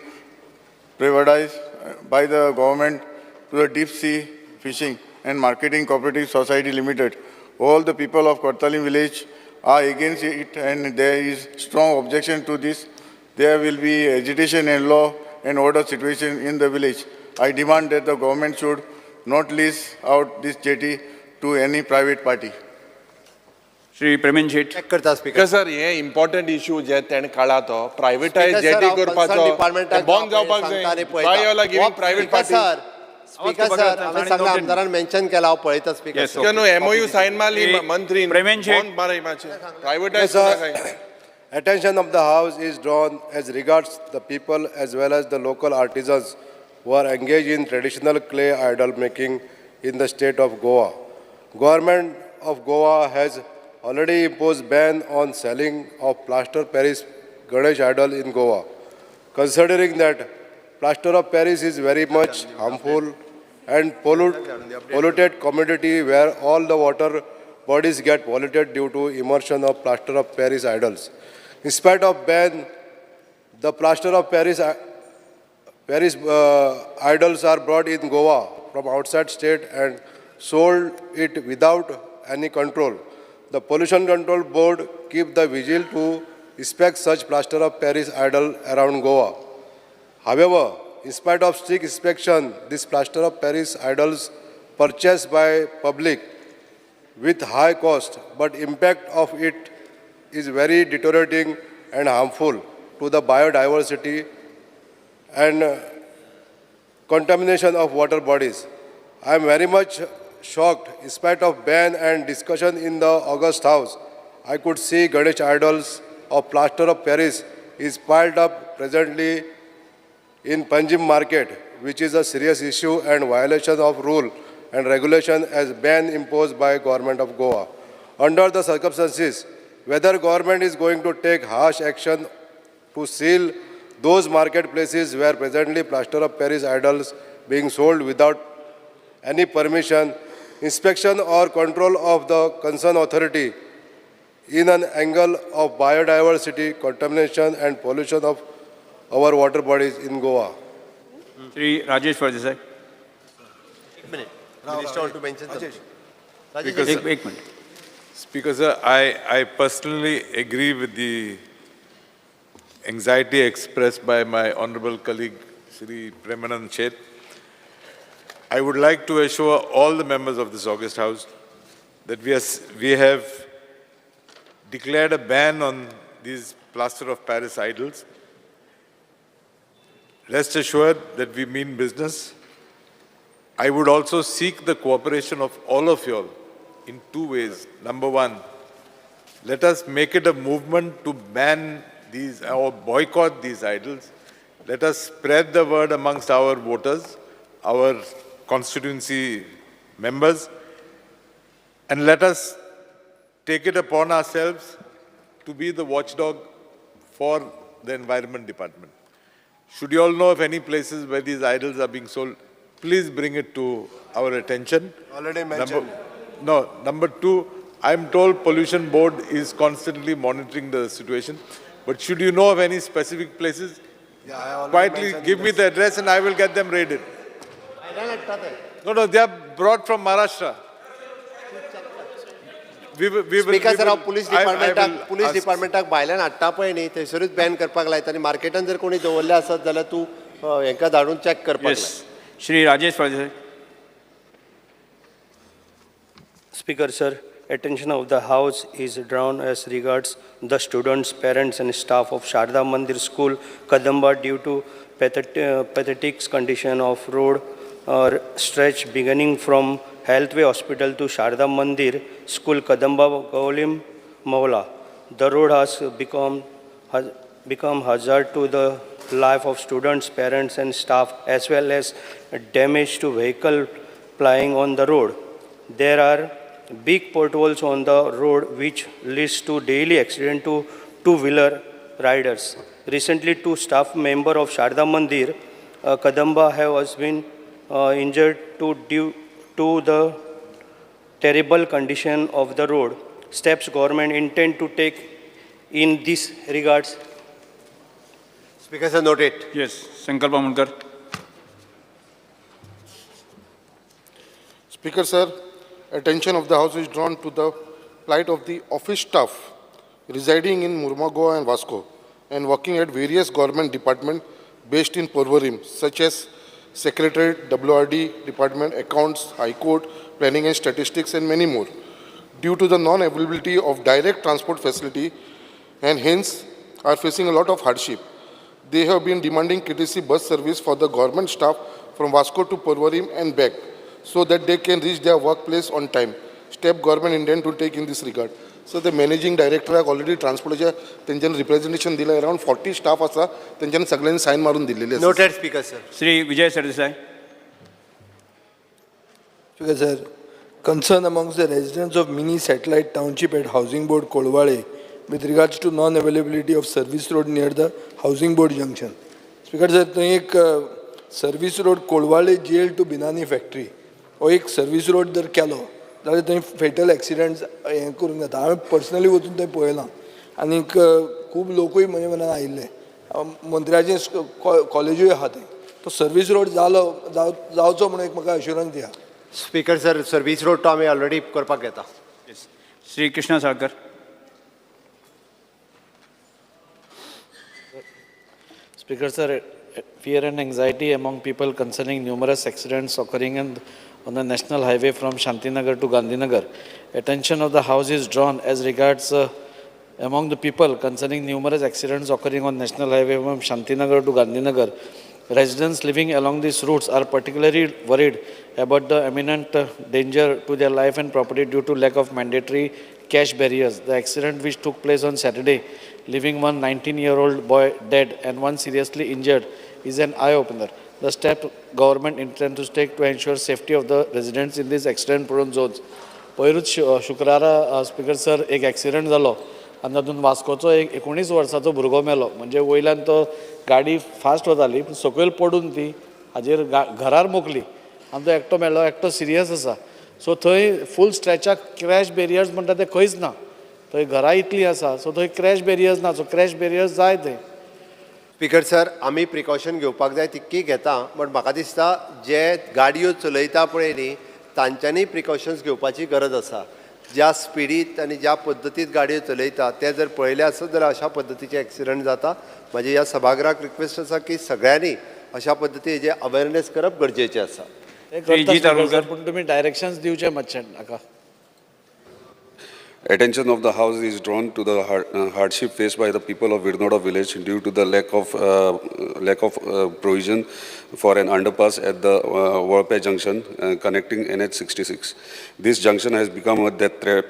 privatized by the government to the Deep Sea Fishing and Marketing Cooperative Society Limited. All the people of Cortalim village are against it and there is strong objection to this. There will be agitation and law and order situation in the village. I demand that the government should not lease out this jetty to any private party. Shri Premen Shet. Check करता speaker. Sir, हे important issue जे तेणें काडला तो प्रायवेटायज jetty करपाचो बंद जावपाक जाय. Why you are giving private party? Sir, speaker sir, हांवें सगळ्या आमदारान मेन्शन केला, हांव पळयता स्पीकर. न्हू, एमओयू सायन मारली मंत्रीन. प्रेमेन शेट. बंद मारय मातशें privatize. Sir, attention of the House is drawn as regards the people as well as the local artisans who are engaged in traditional clay idol making in the state of Goa. Government of Goa has already imposed ban on selling of plaster Paris Ganesh idol in Goa. Considering that plaster of Paris is very much harmful and polluted commodity where all the water bodies get polluted due to immersion of plaster of Paris idols. In spite of ban, the plaster of Paris idols are brought in Goa from outside state and sold it without any control. The Pollution Control Board keep the vigil to inspect such plaster of Paris idol around Goa. However, in spite of strict inspection, this plaster of Paris idols purchased by public with high cost, but impact of it is very deteriorating and harmful to the biodiversity and contamination of water bodies. I am very much shocked, in spite of ban and discussion in the August House, I could see Ganesh idols of plaster of Paris is piled up presently in Panjim market, which is a serious issue and violation of rule and regulation as ban imposed by government of Goa. Under the circumstances, whether government is going to take harsh action to seal those marketplaces where presently plaster of Paris idols being sold without any permission, inspection or control of the concerned authority in an angle of biodiversity, contamination and pollution of our water bodies in Goa. Shri Rajesh Phaldesai. एक minute. Minister want to mention something. Speaker, एक एक minute. Speaker, sir, I personally agree with the anxiety expressed by my honorable colleague, Shri Premanand Shet. I would like to assure all the members of this august house that we have declared a ban on these plaster of Paris idols. Rest assured that we mean business. I would also seek the cooperation of all of you all in two ways. Number one, let us make it a movement to ban these or boycott these idols. Let us spread the word amongst our voters, our constituency members, and let us take it upon ourselves to be the watchdog for the environment department. Should you all know of any places where these idols are being sold, please bring it to our attention. Already mentioned. Number two, I'm told Pollution Board is constantly monitoring the situation. But should you know of any specific places, Yeah, I already quietly mentioned give me this. the address and I will get them raided. No, they are brought from Maharashtra. We will, speaker we sir, हांव will- police I डिपार्टमेंटाक will police ask- डिपार्टमेंटाक भायल्यान हाडटा पळय न्ही, थंयसरूच Ben करपाक लायता आनी मार्केटान जर कोणी दवरले आसत जाल्यार तूं हेंकां धाडून चॅक करपाक लाय. Yes. Shri Rajesh Phaldesai. Speaker, sir, attention of the House is drawn as regards the students, parents and staff of Sharda Mandir School, Kadamba, due to pathetic condition of road or stretch beginning from Healthway Hospital to Sharda Mandir School, Kadamba, Gaulim, Maula. The road has become hazard to the life of students, parents and staff, as well as damage to vehicle plying on the road. There are big potholes on the road which leads to daily accident to two-wheeler riders. Recently, two staff members of Sharda Mandir, Kadamba, have has been injured due to the terrible condition of the road. Steps government intend to take in this regards. Speaker sir, noted. Yes. Sankalp Amonkar. Speaker sir, attention of the House is drawn to the plight of the office staff residing in Mormugao and Vasco and working at various government departments based in Porvorim, such as Secretariat, WRD Department, Accounts, High Court, Planning and Statistics, and many more. Due to the non-availability of direct transport facility and hence are facing a lot of hardship. They have been demanding KTC bus service for the government staff from Vasco to Porvorim and back so that they can reach their workplace on time. Step government intend to take in this regard. So the managing director already transportaच्या तेंच्यानी representation दिलं, around 40 staff आसा, तेंच्यानी सगळ्यांनी sign मारून दिल्लेली आसा. Noted, Speaker sir. Shri Vijay Sardesai. Speaker sir, concern amongst the residents of mini satellite township at Housing Board Kolwale with regards to non-availability of service road near the Housing Board junction. Speaker sir, थंय एक service road Colvale jail to Binani factory हो एक service road जर केलो जाल्यार थंय फेटल एक्सिडंट्स हें करूंक जाता. हांवें पर्सनली वचून थंय पळयलां आनीक खूब लोकूय म्हजे मनान आयिल्ले. मंत्र्याचे कॉलेजूय आहा थंय. तो सर्वीस रोड जालो जावचो म्हणून एक म्हाका अश्युरंस दिया. स्पीकर सर, सर्वीस रोड तो आमी ऑलरेडी करपाक घेता. Shri Krishna Salkar. Speaker sir, fear and anxiety among people concerning numerous accidents occurring on the National Highway from Shantinagar to Gandhinagar. Attention of the House is drawn as regards among the people concerning numerous accidents occurring on National Highway from Shantinagar to Gandhinagar. Residents living along these routes are particularly worried about the imminent danger to their life and property due to lack of mandatory cash barriers. The accident, which took place on Saturday, leaving one 19-year-old boy dead and one seriously injured, is an eye-opener. The step government intends to take to ensure safety of the residents in these accident-prone zones. पयरूच शुक्रारा, speaker sir, एक accident जालो आनी तातूंत वास्कोचो एक 19 वर्साचो भुरगो मेलो. म्हणजे वयल्यान तो गाडी फास्ट वताली पूण सकयल पडून ती हाजेर घरार मोखली आनी तो एकटो मेलो, एकटो सिरियस आसा. सो थंय फूल स्ट्रेचाक क्रॅश बेरियर्स म्हणटा ते खंयच ना. थंय घरां इतलीं आसा, सो थंय क्रॅश बेरियर्स ना. सो क्रॅश बेरियर्स जाय थंय. स्पिकर सर, आमी प्रिकॉशन घेवपाक जाय तितकी घेता, बट म्हाका दिसता जे गाडयो चलयता पळय न्ही, तांच्यांनी प्रिकॉशन्स घेवपाची गरज आसा. ज्या स्पिडीत आनी ज्या पद्दतीत गाडयो चलयता ते जर पळयले आसत जाल्यार अशा पद्दतीचे एक्सिडंट जाता. म्हाजी ह्या सभागृहाक रिक्वेस्ट आसा की सगळ्यांनी अशा पद्दतीचे अवेरनेस करप गरजेचें आसा. ते करता सर, पूण तुमी डायरेक्शन्स दिवचे मातशे नाका. Attention of the House is drawn to the hardship faced by the people of Virnoda village due to the lack of provision for an underpass at the Volpe junction connecting NH66. This junction has become a death trap,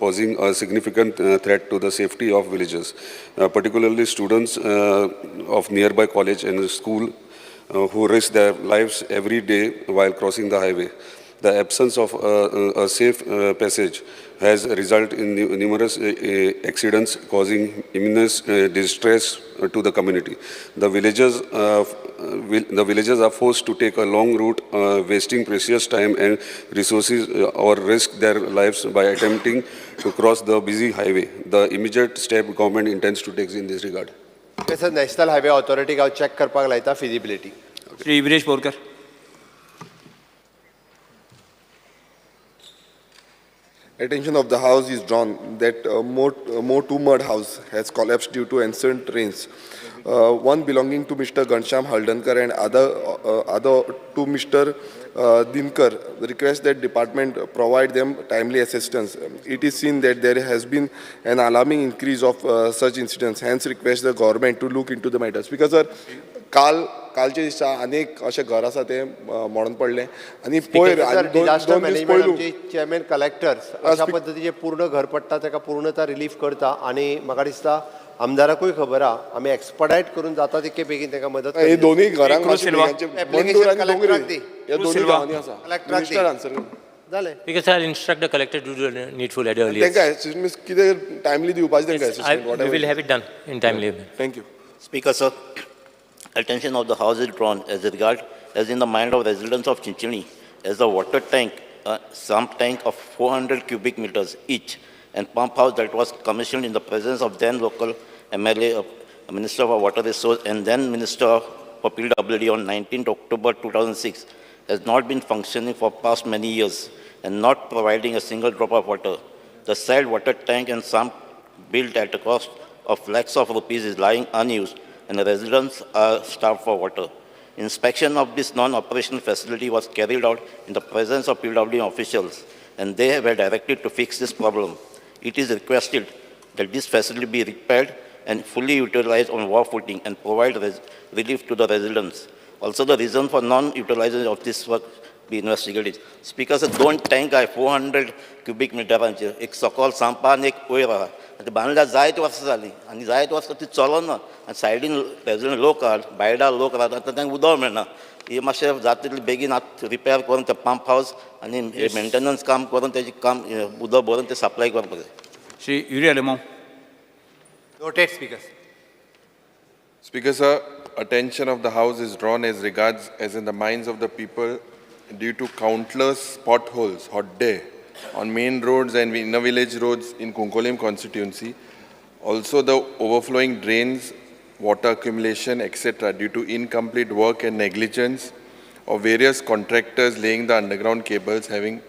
posing a significant threat to the safety of villagers, particularly students of nearby college and school who risk their lives every day while crossing the highway. The absence of a safe passage has resulted in numerous accidents, causing immense distress to the community. The villagers are forced to take a long route, wasting precious time and resources, or risk their lives by attempting to cross the busy highway. The immediate step government intends to take in this regard. Sir, national highway ऑथॉरिटीक हांव check करपाक लायता feasibility. Shri Viresh Borkar. Attention of the House is drawn that more two mud house has collapsed due to ancient rains. One belonging to Mr. Ghanshyam Haldankar and other to Mr. Dinkar. Request that department provide them timely assistance. It is seen that there has been an alarming increase of such incidents. Hence, request the government to look into the matters. Because sir, काल कालच्या दिसा अनेक अशें घर आसा ते मोडून पडलें आनी पयर आनी दोन डिजास्टर दोन दीस मॅनेजमेंट पयलू आमचे चेअरमॅन कलेक्टर अशा पद्दतीचे पूर्ण घर पडटा ताका पूर्णता रिलीफ करता आनी म्हाका दिसता आमदाराकूय खबर आहा, आमी एक्सपडायट करून जाता तितके बेगीन ताका मदत. हे दोन्ही घरांक मातशें मंदूर आनी दोंगरी ह्या दोन्ही गांवांनी आसा. कलेक्टराक. मिनिस्टर आन्सर जालें. Because I'll instruct the collector to do the needful at the earliest. तांकां assistance कितें टायमली दिवपाचें तांकां assistance. We will have it done in timely manner. Thank you. Speaker, sir, attention of the House is drawn as regard as in the mind of residents of Chinchini, as the water tank, sump tank of 400 cubic meters each, and pump house that was commissioned in the presence of then local MLA, of Minister for Water Resource, and then Minister for PWD on 19th October 2006, has not been functioning for past many years and not providing a single drop of water. The said water tank and sump built at a cost of lakhs of rupees is lying unused and the residents are starved for water. Inspection of this non-operational facility was carried out in the presence of PWD officials, and they were directed to fix this problem. It is requested that this facility be repaired and fully utilized on war footing and provide relief to the residents. Also, the reason for non-utilization of this work be investigated. Speaker sir, दोन tank आहे 400 cubic मिटरांचे, एक सकल सांपा आनी एक वयर आहा. आनी बांदल्यार जायत वर्सां जालीं आनी जायत वर्सां ती चलना आनी सायडीन रेजिडंट लोक आहा, बायडा लोक रावता, आतां तांकां उदक मेळना. हे मातशें जाता तितलें बेगीन आतां रिपेर करून ते पंप हावस आनी मेंटेनन्स काम करून तेजें काम उदक भरून ते सप्लाय करपाक जाय. Shri Yuri Alemao. Noted, Speaker. Speaker, sir, attention of the House is drawn as regards as in the minds of the people due to countless potholes, hot day, on main roads and inner village roads in Cuncolim constituency. Also, the overflowing drains, water accumulation, etc., due to incomplete work and negligence of various contractors laying the underground cables, having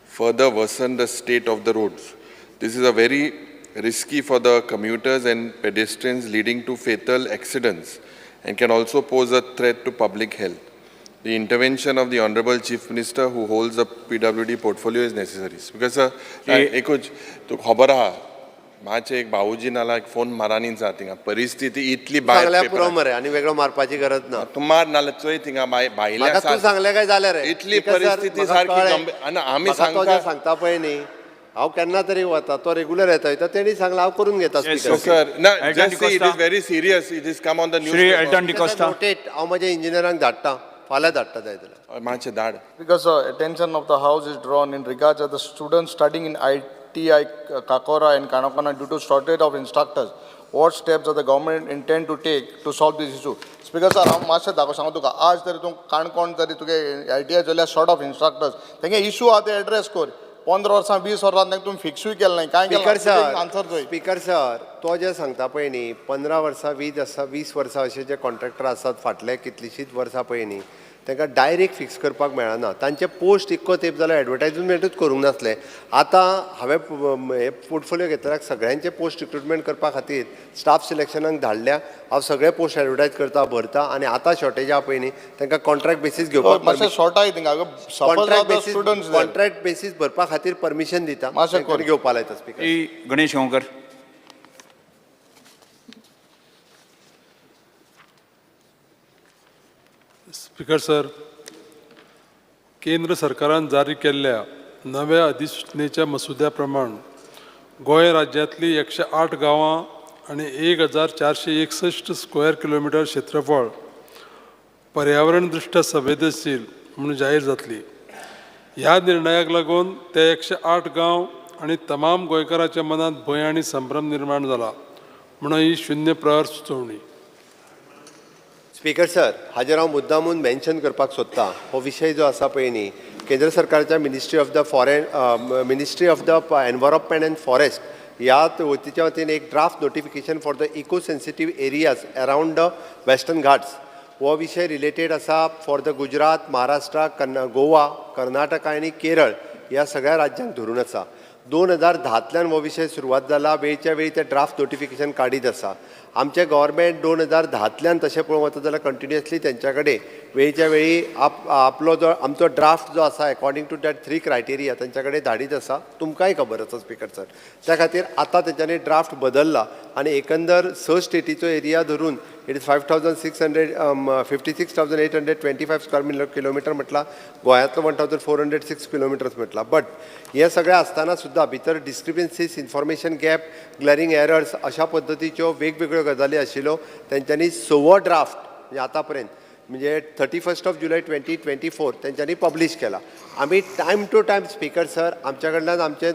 further worsened the state of the roads. This is a very risky for the commuters and pedestrians, leading to fatal accidents, and can also pose a threat to public health. The intervention of the Honorable Chief Minister who holds the PWD portfolio is necessary. Because sir, एकूच तुका खबर आहा, मातशें एक भाऊजी नाल्यार एक phone मारानी जा थिंगा परिस्थिती इतली सांगल्यार पुरो मरे आनी वेगळो मारपाची गरज ना. तूं मार नाल्यार चोय थिंगा भायले म्हाका तूं सांगलें काय जालें रे. इतली परिस्थिती सारकी गंभीर आनी आमी सांगता सांगता पळय न्ही, हांव केन्ना तरी वता, तो रेगुलर येता, तेणी सांगला हांव करून घेता. सर ना, just see it is very serious, it is come on the news. Shri Elton D'Costa. हांव म्हज्या इंजिनियरांक धाडटा, फाल्यां धाडटा जाय जाल्यार. मातशें धाड. Because attention of the house is drawn in regards of the students studying in ITI Cacora and Canacona due to shortage of instructors. What steps does the government intend to take to solve this issue? Speaker sir, हांव मातशें दाखोव सांगू तुका, आज तरी तूं काणकोण तरी तुगे ITI जाल्यार शॉर्ट ऑफ इन्स्ट्रक्टर्स, तेंगे इशू आहा ते एड्रेस कर. 15 वर्सां 20 वर्सां तांकां तुमी फिक्सूय केलें ना, कांय केलें आन्सर चोय. स्पीकर सर, तो जे सांगता पळय न्ही, 15 वर्सां 20 वर्सां अशे जे कॉन्ट्रॅक्टर आसात फाटले कितलीशींच वर्सां पळय न्ही, तांकां डायरेक्ट फिक्स करपाक मेळना. तांचे पोस्ट इतको तेंप जाल्यार एडवर्टायजमेंटूच करूंक नासलें. आतां हांवें हे पोर्टफोलियो घेतल्यार सगळ्यांचे पोस्ट रिक्रुटमेंट करपा खातीर स्टाफ सिलेक्शनाक धाडल्या. हांव सगळे पोस्ट एडवर्टायज करता, भरता आनी आतां शॉर्टेज आहा पळय न्ही, तांकां कॉन्ट्रॅक्ट बेसीस घेवपाक कॉन्ट्रॅक्ट बेसीस भरपा खातीर परमिशन दिता, घेवपा लायता. Speaker Ganesh Gaonkar. Speaker sir, केंद्र सरकारान जारी केल्ल्या नव्या अधिसुचनेच्या मसुद्या प्रमाण गोंय राज्यांतली 108 गांवां आनी 1461 स्क्वेअर किलोमिटर क्षेत्रफळ पर्यावरण दृश्ट्या संवेदनशील म्हणून जाहीर जातली. ह्या निर्णयाक लागून ते 108 गांव आनी तमाम गोंयकारांच्या मनांत भंय आनी संभ्रम निर्माण जाला म्हणून ही शून्य प्रहर सुचोवणी. स्पीकर सर, हाजेर हांव मुद्दामून मेन्शन करपाक सोदता. हो विशय जो आसा पळय न्ही, केंद्र सरकारच्या ministry of the foreign ministry of the environment and forest ह्या वतीच्या वतीन एक draft notification for the eco sensitive areas around the Western Ghats हो विशय रिलेटेड आसा for the Gujarat, Maharashtra, Goa, Karnataka आनी केरळ ह्या सगळ्या राज्यांक धरून आसा. 2010तल्यान हो विशय सुरवात जाला. वेळच्या वेळी ते ड्राफ्ट नोटिफिकेशन काडीत आसा. आमचें गव्हर्मेंट 2010तल्यान तशें पळोवंक वता जाल्यार कंटिन्युअसली तेंच्या कडेन वेळच्या वेळी आपलो जो आमचो ड्राफ्ट जो आसा एकोर्डिंग टू that 3 criteria तेंच्या कडेन धाडीत आसा. तुमकांय खबर आसा स्पीकर सर. त्या खातीर आतां तेंच्यांनी ड्राफ्ट बदल्ला आनी एकंदर 6 स्टेटीचो एरिया धरून it is 5,656,825 square kilometre म्हटला, गोंयांतलो 1,406 किलोमिटर्स म्हटला. बट हे सगळें आसतना सुद्दां भितर discrepancies, information gap, glaring errors अशा पद्दतीच्यो वेगवेगळ्यो गजाली आशिल्ल्यो. तेंच्यांनी 6वो ड्राफ्ट म्हणजे आतां पर्यंत म्हणजे 31 जुलय 2024 तेंच्यांनी पब्लीश केला. आमी time to time speaker sir आमच्या कडल्यान आमचे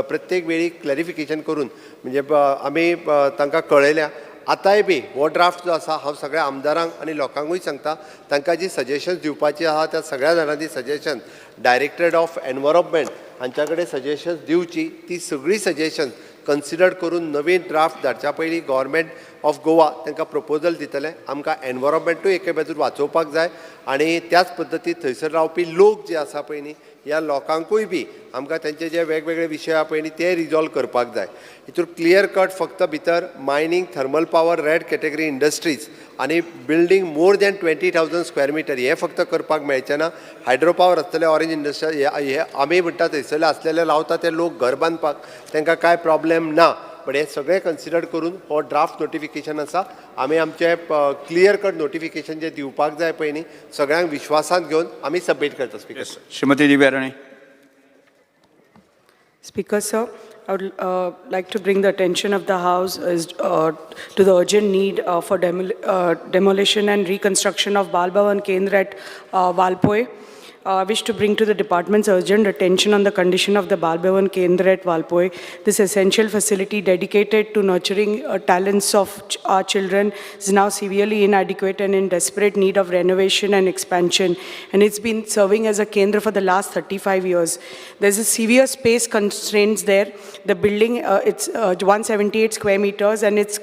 प्रत्येक वेळी क्लॅरिफिकेशन करून म्हणजे आमी तांकां कळयल्या. आतांय बी हो ड्राफ्ट जो आसा हांव सगळ्या आमदारांक आनी लोकांकूय सांगता, तांकां जी सजेशन्स दिवपाची आहा त्या सगळ्या जाणांनी सजेशन डायरेक्टरेट ऑफ एनवायरमेंट हांच्या कडेन सजेशन्स दिवची. ती सगळीं सजेशन्स कन्सिडर करून नवीन ड्राफ्ट धाडच्या पयलीं गव्हर्मेंट ऑफ गोवा तांकां प्रपोजल दितलें. आमकां एनवायरमेंटूय एके बाजून वाचोवपाक जाय आनी त्याच पद्दतीन थंयसर रावपी लोक जे आसा पळय न्ही, ह्या लोकांकूय बी आमकां तेंचे जे वेगवेगळे विशय आहा पळय न्ही ते रिजॉल्व करपाक जाय. हितून क्लियर कट फक्त भितर mining, thermal power, red category industries आनी building more than 20,000 square metre हे फक्त करपाक मेळचें ना. हायड्रो पावर आसतले, ऑरेंज इंडस्ट्री हे आमी म्हणटा थंयसरले आसलेले लावता ते लोक घर बांदपाक तांकां कांय प्रॉब्लेम ना. बट हे सगळें कन्सिडर करून हो ड्राफ्ट नोटिफिकेशन आसा. आमी आमचें क्लियर कट नोटिफिकेशन जें दिवपाक जाय पळय न्ही सगळ्यांक विश्वासांत घेवन आमी सबमीट करता. Speaker Shrimati Divya Rane. Speaker sir, I would like to bring the attention of the House to the urgent need for demolition and reconstruction of Bal Bhavan Kendra at Valpoi. I wish to bring to the department's urgent attention on the condition of the Bal Bhavan Kendra at Valpoi. This essential facility dedicated to nurturing talents of our children is now severely inadequate and in desperate need of renovation and expansion. And it's been serving as a Kendra for the last 35 years. There's a severe space constraints there. The building, it's 178 square meters, and it's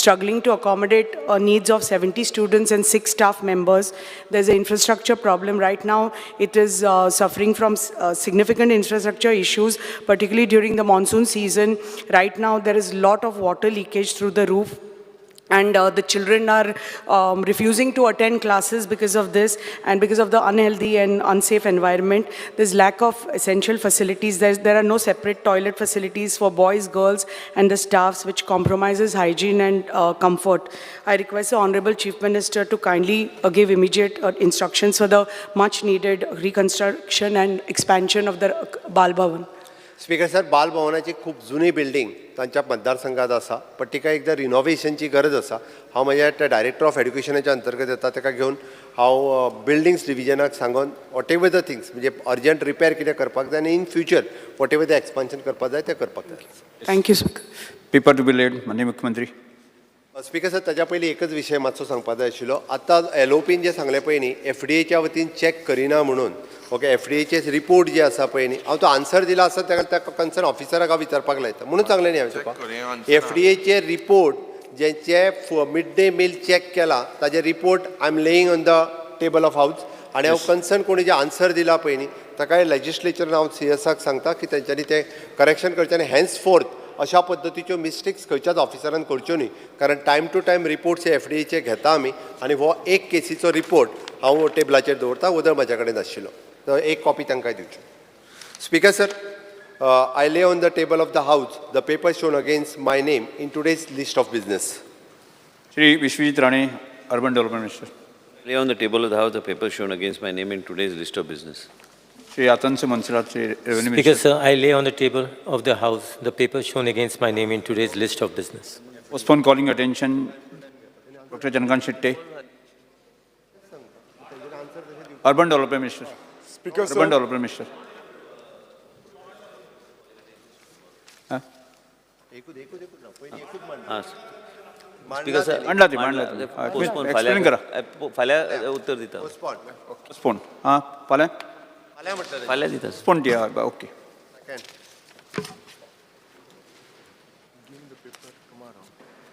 struggling to accommodate needs of 70 students and 6 staff members. There's an infrastructure problem right now. It is suffering from significant infrastructure issues, particularly during the monsoon season. Right now, there is a lot of water leakage through the roof. And the children are refusing to attend classes because of this and because of the unhealthy and unsafe environment. There's lack of essential facilities. There are no separate toilet facilities for boys, girls, and the staffs, which compromises hygiene and comfort. I request the Honorable Chief Minister to kindly give immediate instructions for the much needed reconstruction and expansion of the Bal Bhavan. Speaker sir, बाल भवनाची खूब जुनी building तांच्या मतदारसंघात आसा, पण तिका एकदां रिनोवेशनची गरज आसा. हांव म्हज्या त्या डायरेक्टर ऑफ एड्युकेशनाच्या अंतर्गत येता, ताका घेवन हांव बिल्डिंग्स डिविजनाक सांगून what ever the things म्हणजे अर्जंट रिपेर कितें करपाक जाय आनी in future whatever the expansion करपाक जाय तें करपाक जाय. Thank you, Speaker. Paper to be laid, माननीय मुख्यमंत्री. स्पीकर सर, ताच्या पयलीं एकच विशय मातसो सांगपाक जाय आशिल्लो. आतां एल.ओ.पीन जें सांगलें पळय न्ही, एफ.डी.एच्या वतीन चॅक करिना म्हणून, ओके, एफ.डी.एचे रिपोर्ट जे आसा पळय न्ही, हांव तो आन्सर दिला आसा ताका त्या कन्सर्न ऑफिसराक हांव विचारपाक लायता म्हणून सांगलें न्ही हांवें तुका. एफ.डी.एचे रिपोर्ट जेंचे मिड डे मील चॅक केला ताजे report I am laying on the table of house आनी हांव कन्सर्न कोणी जे आन्सर दिला पळय न्ही ताकाय लेजिस्लेचरान हांव सी.एसाक सांगता की तेंच्यांनी तें करेक्शन करचें आनी हेन्स फोर्थ अशा पद्दतीच्यो मिस्टेक्स खंयच्याच ऑफिसरान करच्यो न्ही, कारण टायम टू टायम रिपोर्ट्स हे एफ.डी.एचे घेता आमी आनी हो एक केसीचो रिपोर्ट हांव टेबलाचेर दवरता, वदळ म्हज्या कडेन आशिल्लो, तर एक कॉपी तांकां दिवची. Speaker sir, I lay on the table of the house the paper shown against my name in today's list of business. Shri Vishwajit Rane, Urban Development Minister. Lay on the table of the house the paper shown against my name in today's list of business. Shri Atanso Monserrate, Shri Revenue Speaker, Minister. sir, I lay on the table of the House the paper shown against my name in today's list of business. Postpone calling attention, Dr. Chandrakant Shetye. Urban Development Minister. Speaker, Urban sir. Development Minister. Speaker sir, मांडला ते, मांडला ते. Postpone Explain करा. फाल्यां उत्तर दिता. Postpone. हां, फाल्यां? फाल्यां दिता. पोस्टपोन दिया, okay.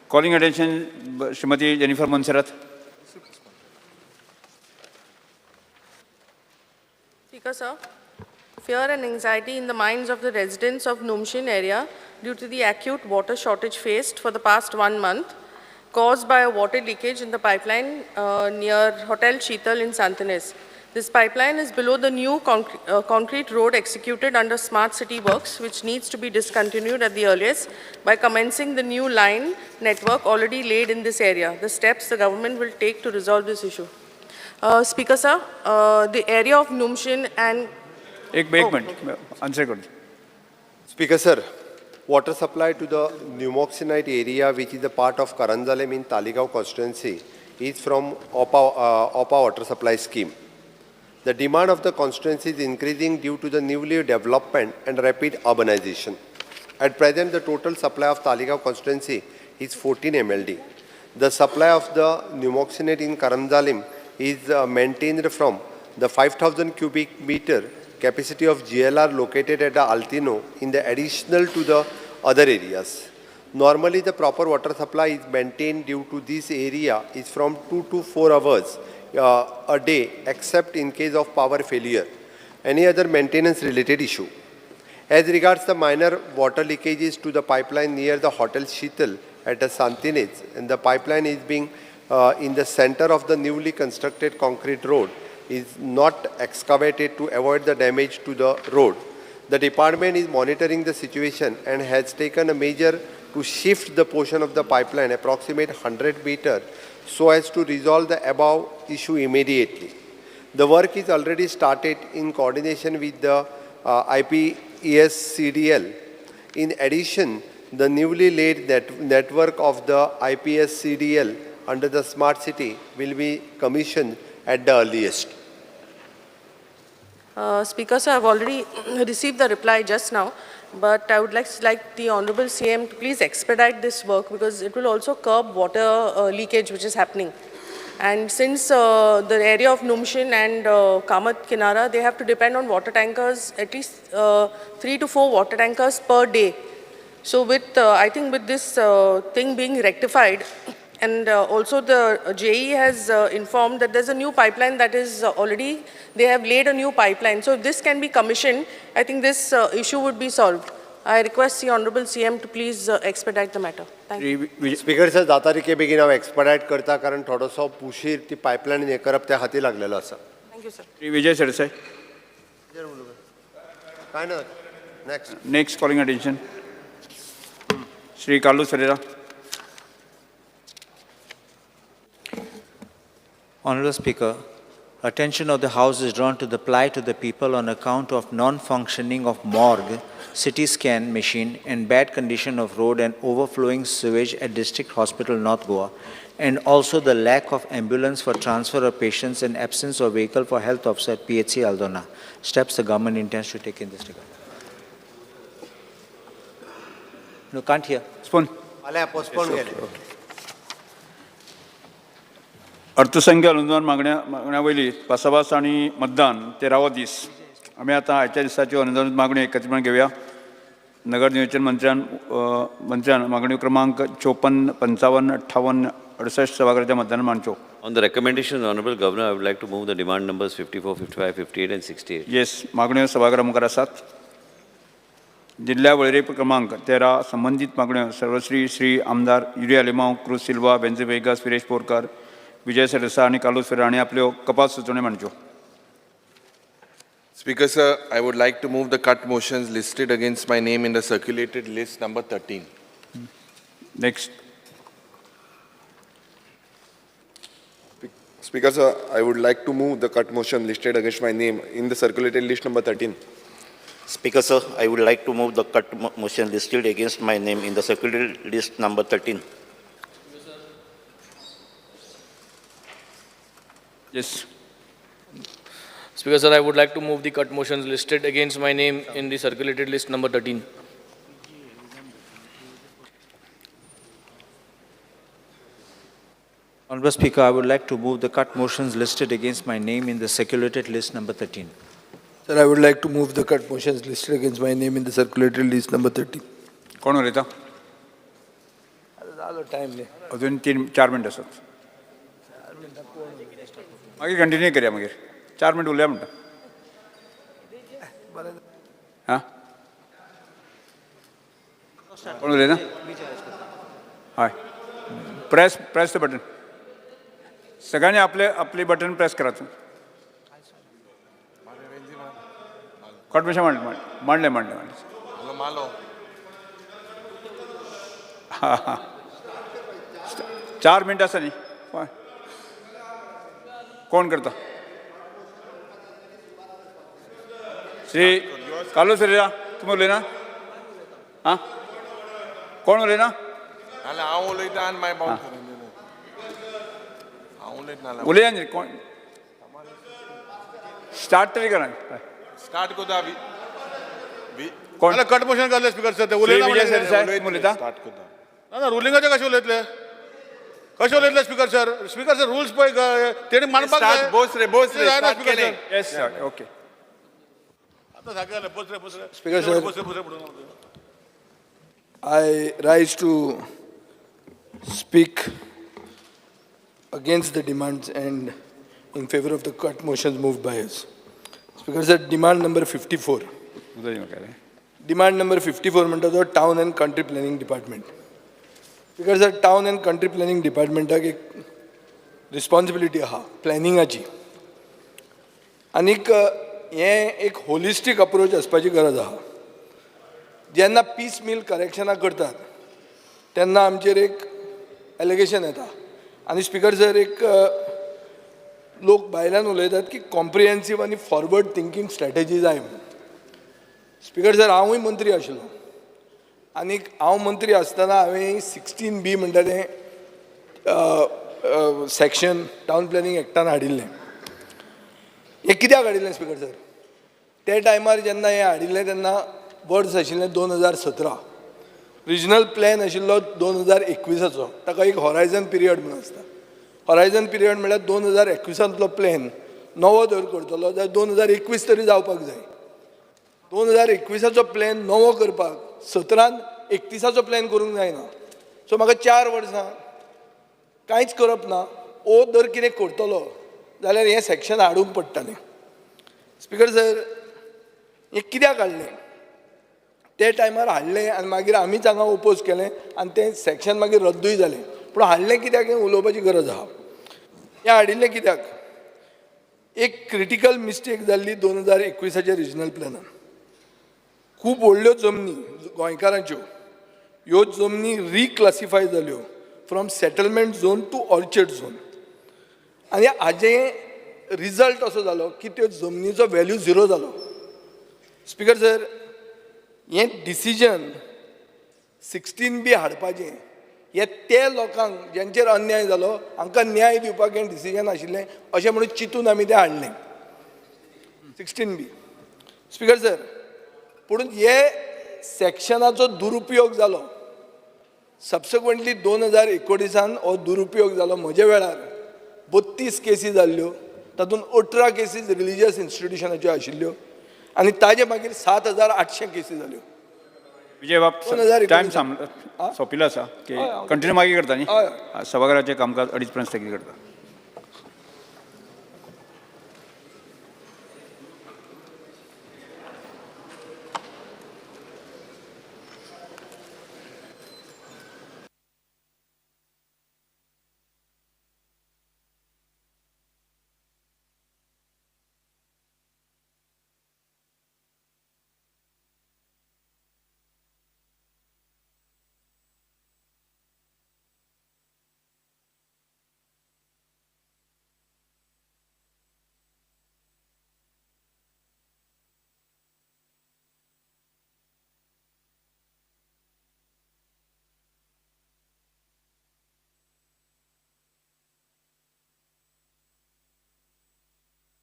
Calling attention, Shrimati Jennifer Monserrate. Speaker, sir, fear and anxiety in the minds of the residents of Numshin area due to the acute water shortage faced for the past 1 month, caused by a water leakage in the pipeline near Hotel Sheetal in Santinez. This pipeline is below the new concrete road executed under Smart City Works, which needs to be discontinued at the earliest by commencing the new line network already laid in this area. The steps the government will take to resolve this issue. Speaker, sir, the area of Numshin and... एक minute, answer कर. Speaker, sir, water supply to the Pneumoxinite area, which is a part of Karanzalem in Taleigao constituency, is from OPA water supply scheme. The demand of the constituency is increasing due to the newly development and rapid urbanization. At present, the total supply of Taleigao constituency is 14 MLD. The supply of the pneumoxinate in Karanzalem is maintained from the 5,000 cubic meter capacity of GLR located at the Altino in the additional to the other areas. Normally, the proper water supply is maintained due to this area is from 2 to 4 hours a day, except in case of power failure, any other maintenance related issue. As regards the minor water leakages to the pipeline near the Hotel Sheetal at the Santinez, and the pipeline is being in the center of the newly constructed concrete road, is not excavated to avoid the damage to the road. The department is monitoring the situation and has taken a measure to shift the portion of the pipeline approximate 100 meter so as to resolve the above issue immediately. The work is already started in coordination with the IPSCDL. In addition, the newly laid network of the IPSCDL under the Smart City will be commissioned at the earliest. Speaker, sir, I have already received the reply just now, but I would like the Honorable CM to please expedite this work because it will also curb water leakage which is happening. And since the area of Numshin and Kamat Kinara, they have to depend on water tankers, at least 3 to 4 water tankers per day. So with, I think with this thing being rectified, and also the JE has informed that there's a new pipeline that is already, they have laid a new pipeline. So if this can be commissioned, I think this issue would be solved. I request the Honorable CM to please expedite the matter. Thank you. Speaker sir, जाता तितके बेगीन हांव expedite करता, कारण थोडोसो उशीर ती pipeline हें करप त्या खातीर लागलेलो आसा. Thank you, sir. Shri Vijay Sardesai. काय ना, next. Next calling attention, Shri Carlos Ferreira. Honorable Speaker, attention of the House is drawn to the plight of the people on account of non-functioning of morgue, CT scan machine and bad condition of road and overflowing sewage at District Hospital, North Goa, and also the lack of ambulance for transfer of patients and absence of vehicle for health officer at PHC Aldona. Steps the government intends to take in this regard. No, can't hear. Spoon. फाल्यां postpone केलें. अर्थसंख्य अनुदान मागण्या वयली भासाभास आनी मतदान 13वो दीस. आमी आतां आयच्या दिसाच्यो अनुदान मागण्यो एकत्रीपणान घेवया. नगर नियोजन मंत्र्यान मागण्यो क्रमांक 54, 55, 58, 68 सभाघराच्या मतदान मांडच्यो. On the recommendation of the Honorable Governor, I would like to move the demand numbers 54, 55, 58 and 68. Yes, मागण्यो सभाघरा मुखार आसात. जिल्ल्या वळेरी क्रमांक 13 संबंदीत मागण्यो सर्वश्री श्री आमदार Yuri Alemao, cruise Silva, Benji Vegas, Viresh Borkar, Vijay Sardesai आनी कार्लोस फेरेरा हांणी आपल्यो कपात सुचोवण्यो मांडच्यो. Speaker sir, I would like to move the cut motions listed against my name in the circulated list number 13. Next. Speaker sir, I would like to move the cut motion listed against my name in the circulated list number 13. Speaker sir, I would like to move the cut motion listed against my name in the circulated list number 13. Yes. Speaker sir, I would like to move the cut motions listed against my name in the circulated list number 13. Honorable Speaker, I would like to move the cut motions listed against my name in the circulated list number 13. Sir, I would like to move the cut motions listed against my name in the circulated list number 13. कोण उलयता? जालो time न्ही. अजून 3-4 minute आसात. मागीर continue करया. मागीर 4 minute उलया म्हणटा. हां, कोण उलयना? हय, प्रेस प्रेस the button. सगळ्यांनी आपले आपले बटन प्रेस करात. कट मोशन मांडले मांडले मांडले मांडले. मालो. हां हां, 4 मिनट आसा न्ही. कोण करता? श्री कार्लोस फेरेरा, तुमी उलयना? आं, कोण उलयना? हांव उलयता आनी मागीर बावडो. हांव उलयतना उलया न्ही कोण. स्टार्ट तरी करा. स्टार्ट करता. कोण कट मोशन घातलें स्पीकर सर? ते उलयना. विजय सरदेसाय उलयता. ना ना, रुलिंगाचें कशें उलयतले? कशें उलयतले speaker sir? Speaker sir, rules पळय तेणी मांडपाक जाय. बोस रे, बोस रे, जायना स्टार्ट स्पीकर केलें. सर. Yes sir, okay. आतां सारकें जालें. बोस रे, बोस रे. Speaker sir, बोस रे, बोस रे म्हणून. I rise to speak against the demands and in favor of the cut motions moved by us. Speaker sir, demand number 54. Demand number 54 म्हणटा तो town and country planning department. Speaker sir, town and country planning डिपार्टमेंटाक एक responsibility आहा प्लॅनिंगाची, आनीक हें एक होलिस्टीक approach आसपाची गरज आहा. जेन्ना पीस मील करेक्शनां करतात तेन्ना आमचेर एक एलिगेशन येता, आनी स्पीकर सर एक लोक भायल्यान उलयतात की कॉम्प्रिहेन्सीव आनी फॉरवर्ड थिंकींग स्ट्रॅटेजी जाय म्हणून. स्पीकर सर, हांवूय मंत्री आशिल्लो, आनीक हांव मंत्री आसतना हांवें 16B म्हणटा तें सेक्शन टावन प्लॅनिंग एक्टान हाडिल्लें. हें कित्याक हाडिल्लें स्पीकर सर? ते टायमार जेन्ना हें हाडिल्लें तेन्ना वर्स आशिल्लें 2017, रिजनल प्लॅन आशिल्लो 2021चो. ताका एक हॉरायझन पिरियड म्हणून आसता. हॉरायझन पिरियड म्हळ्यार 2021 प्लॅन नवो जर करतलो जाल्यार 2021 तरी जावपाक जाय. 2021चो प्लॅन नवो करपाक 17 31चो प्लॅन करूंक जायना. सो म्हाका 4 वर्सां कांयच करप ना. ओ जर कितें करतलो जाल्यार हें सेक्शन हाडूंक पडटलें. स्पीकर सर, हें कित्याक हाडलें? ते टायमार हाडलें आनी मागीर आमीच हांगा ओपोज केलें आनी तें सेक्शन मागीर रद्दूय जालें. पूण हाडलें कित्याक हें उलोवपाची गरज आहा. हें हाडिल्लें कित्याक, एक क्रिटिकल मिस्टेक जाल्ली 2021 रिजनल प्लॅनान. खूब व्हडल्यो जमनी गोंयकारांच्यो, ह्यो जमनी रिक्लासिफाय जाल्यो from settlement zone to orchard zone. आनी हाजें रिजल्ट असो जालो की त्यो जमनीचो व्हॅल्यू झिरो जालो. स्पिकर सर, हें डिसिजन 16B हाडपाचें हें ते लोकांक ज्यांचेर अन्याय जालो हांकां न्याय दिवपाक हें डिसिजन आशिल्लें अशें म्हणून चिंतून आमी तें हाडलें 16B. Speaker sir, पूण हे सेक्शनाचो दुरुपयोग जालो. सबसिक्वंटली 2019 हो दुरुपयोग जालो. म्हज्या वेळार 32 केसी जाल्ल्यो, तातूंत 18 केसीस रिलिजियस इन्स्टिट्युशनाच्यो आशिल्ल्यो आनी ताजे मागीर 7800 केसी जाल्यो. विजय बाब, 2019 टायम सोंपिल्लो आसा. कंटिन्यू मागीर करता न्ही. सभाघराचें कामकाज 2:30 पर्यंत स्थगीत करता.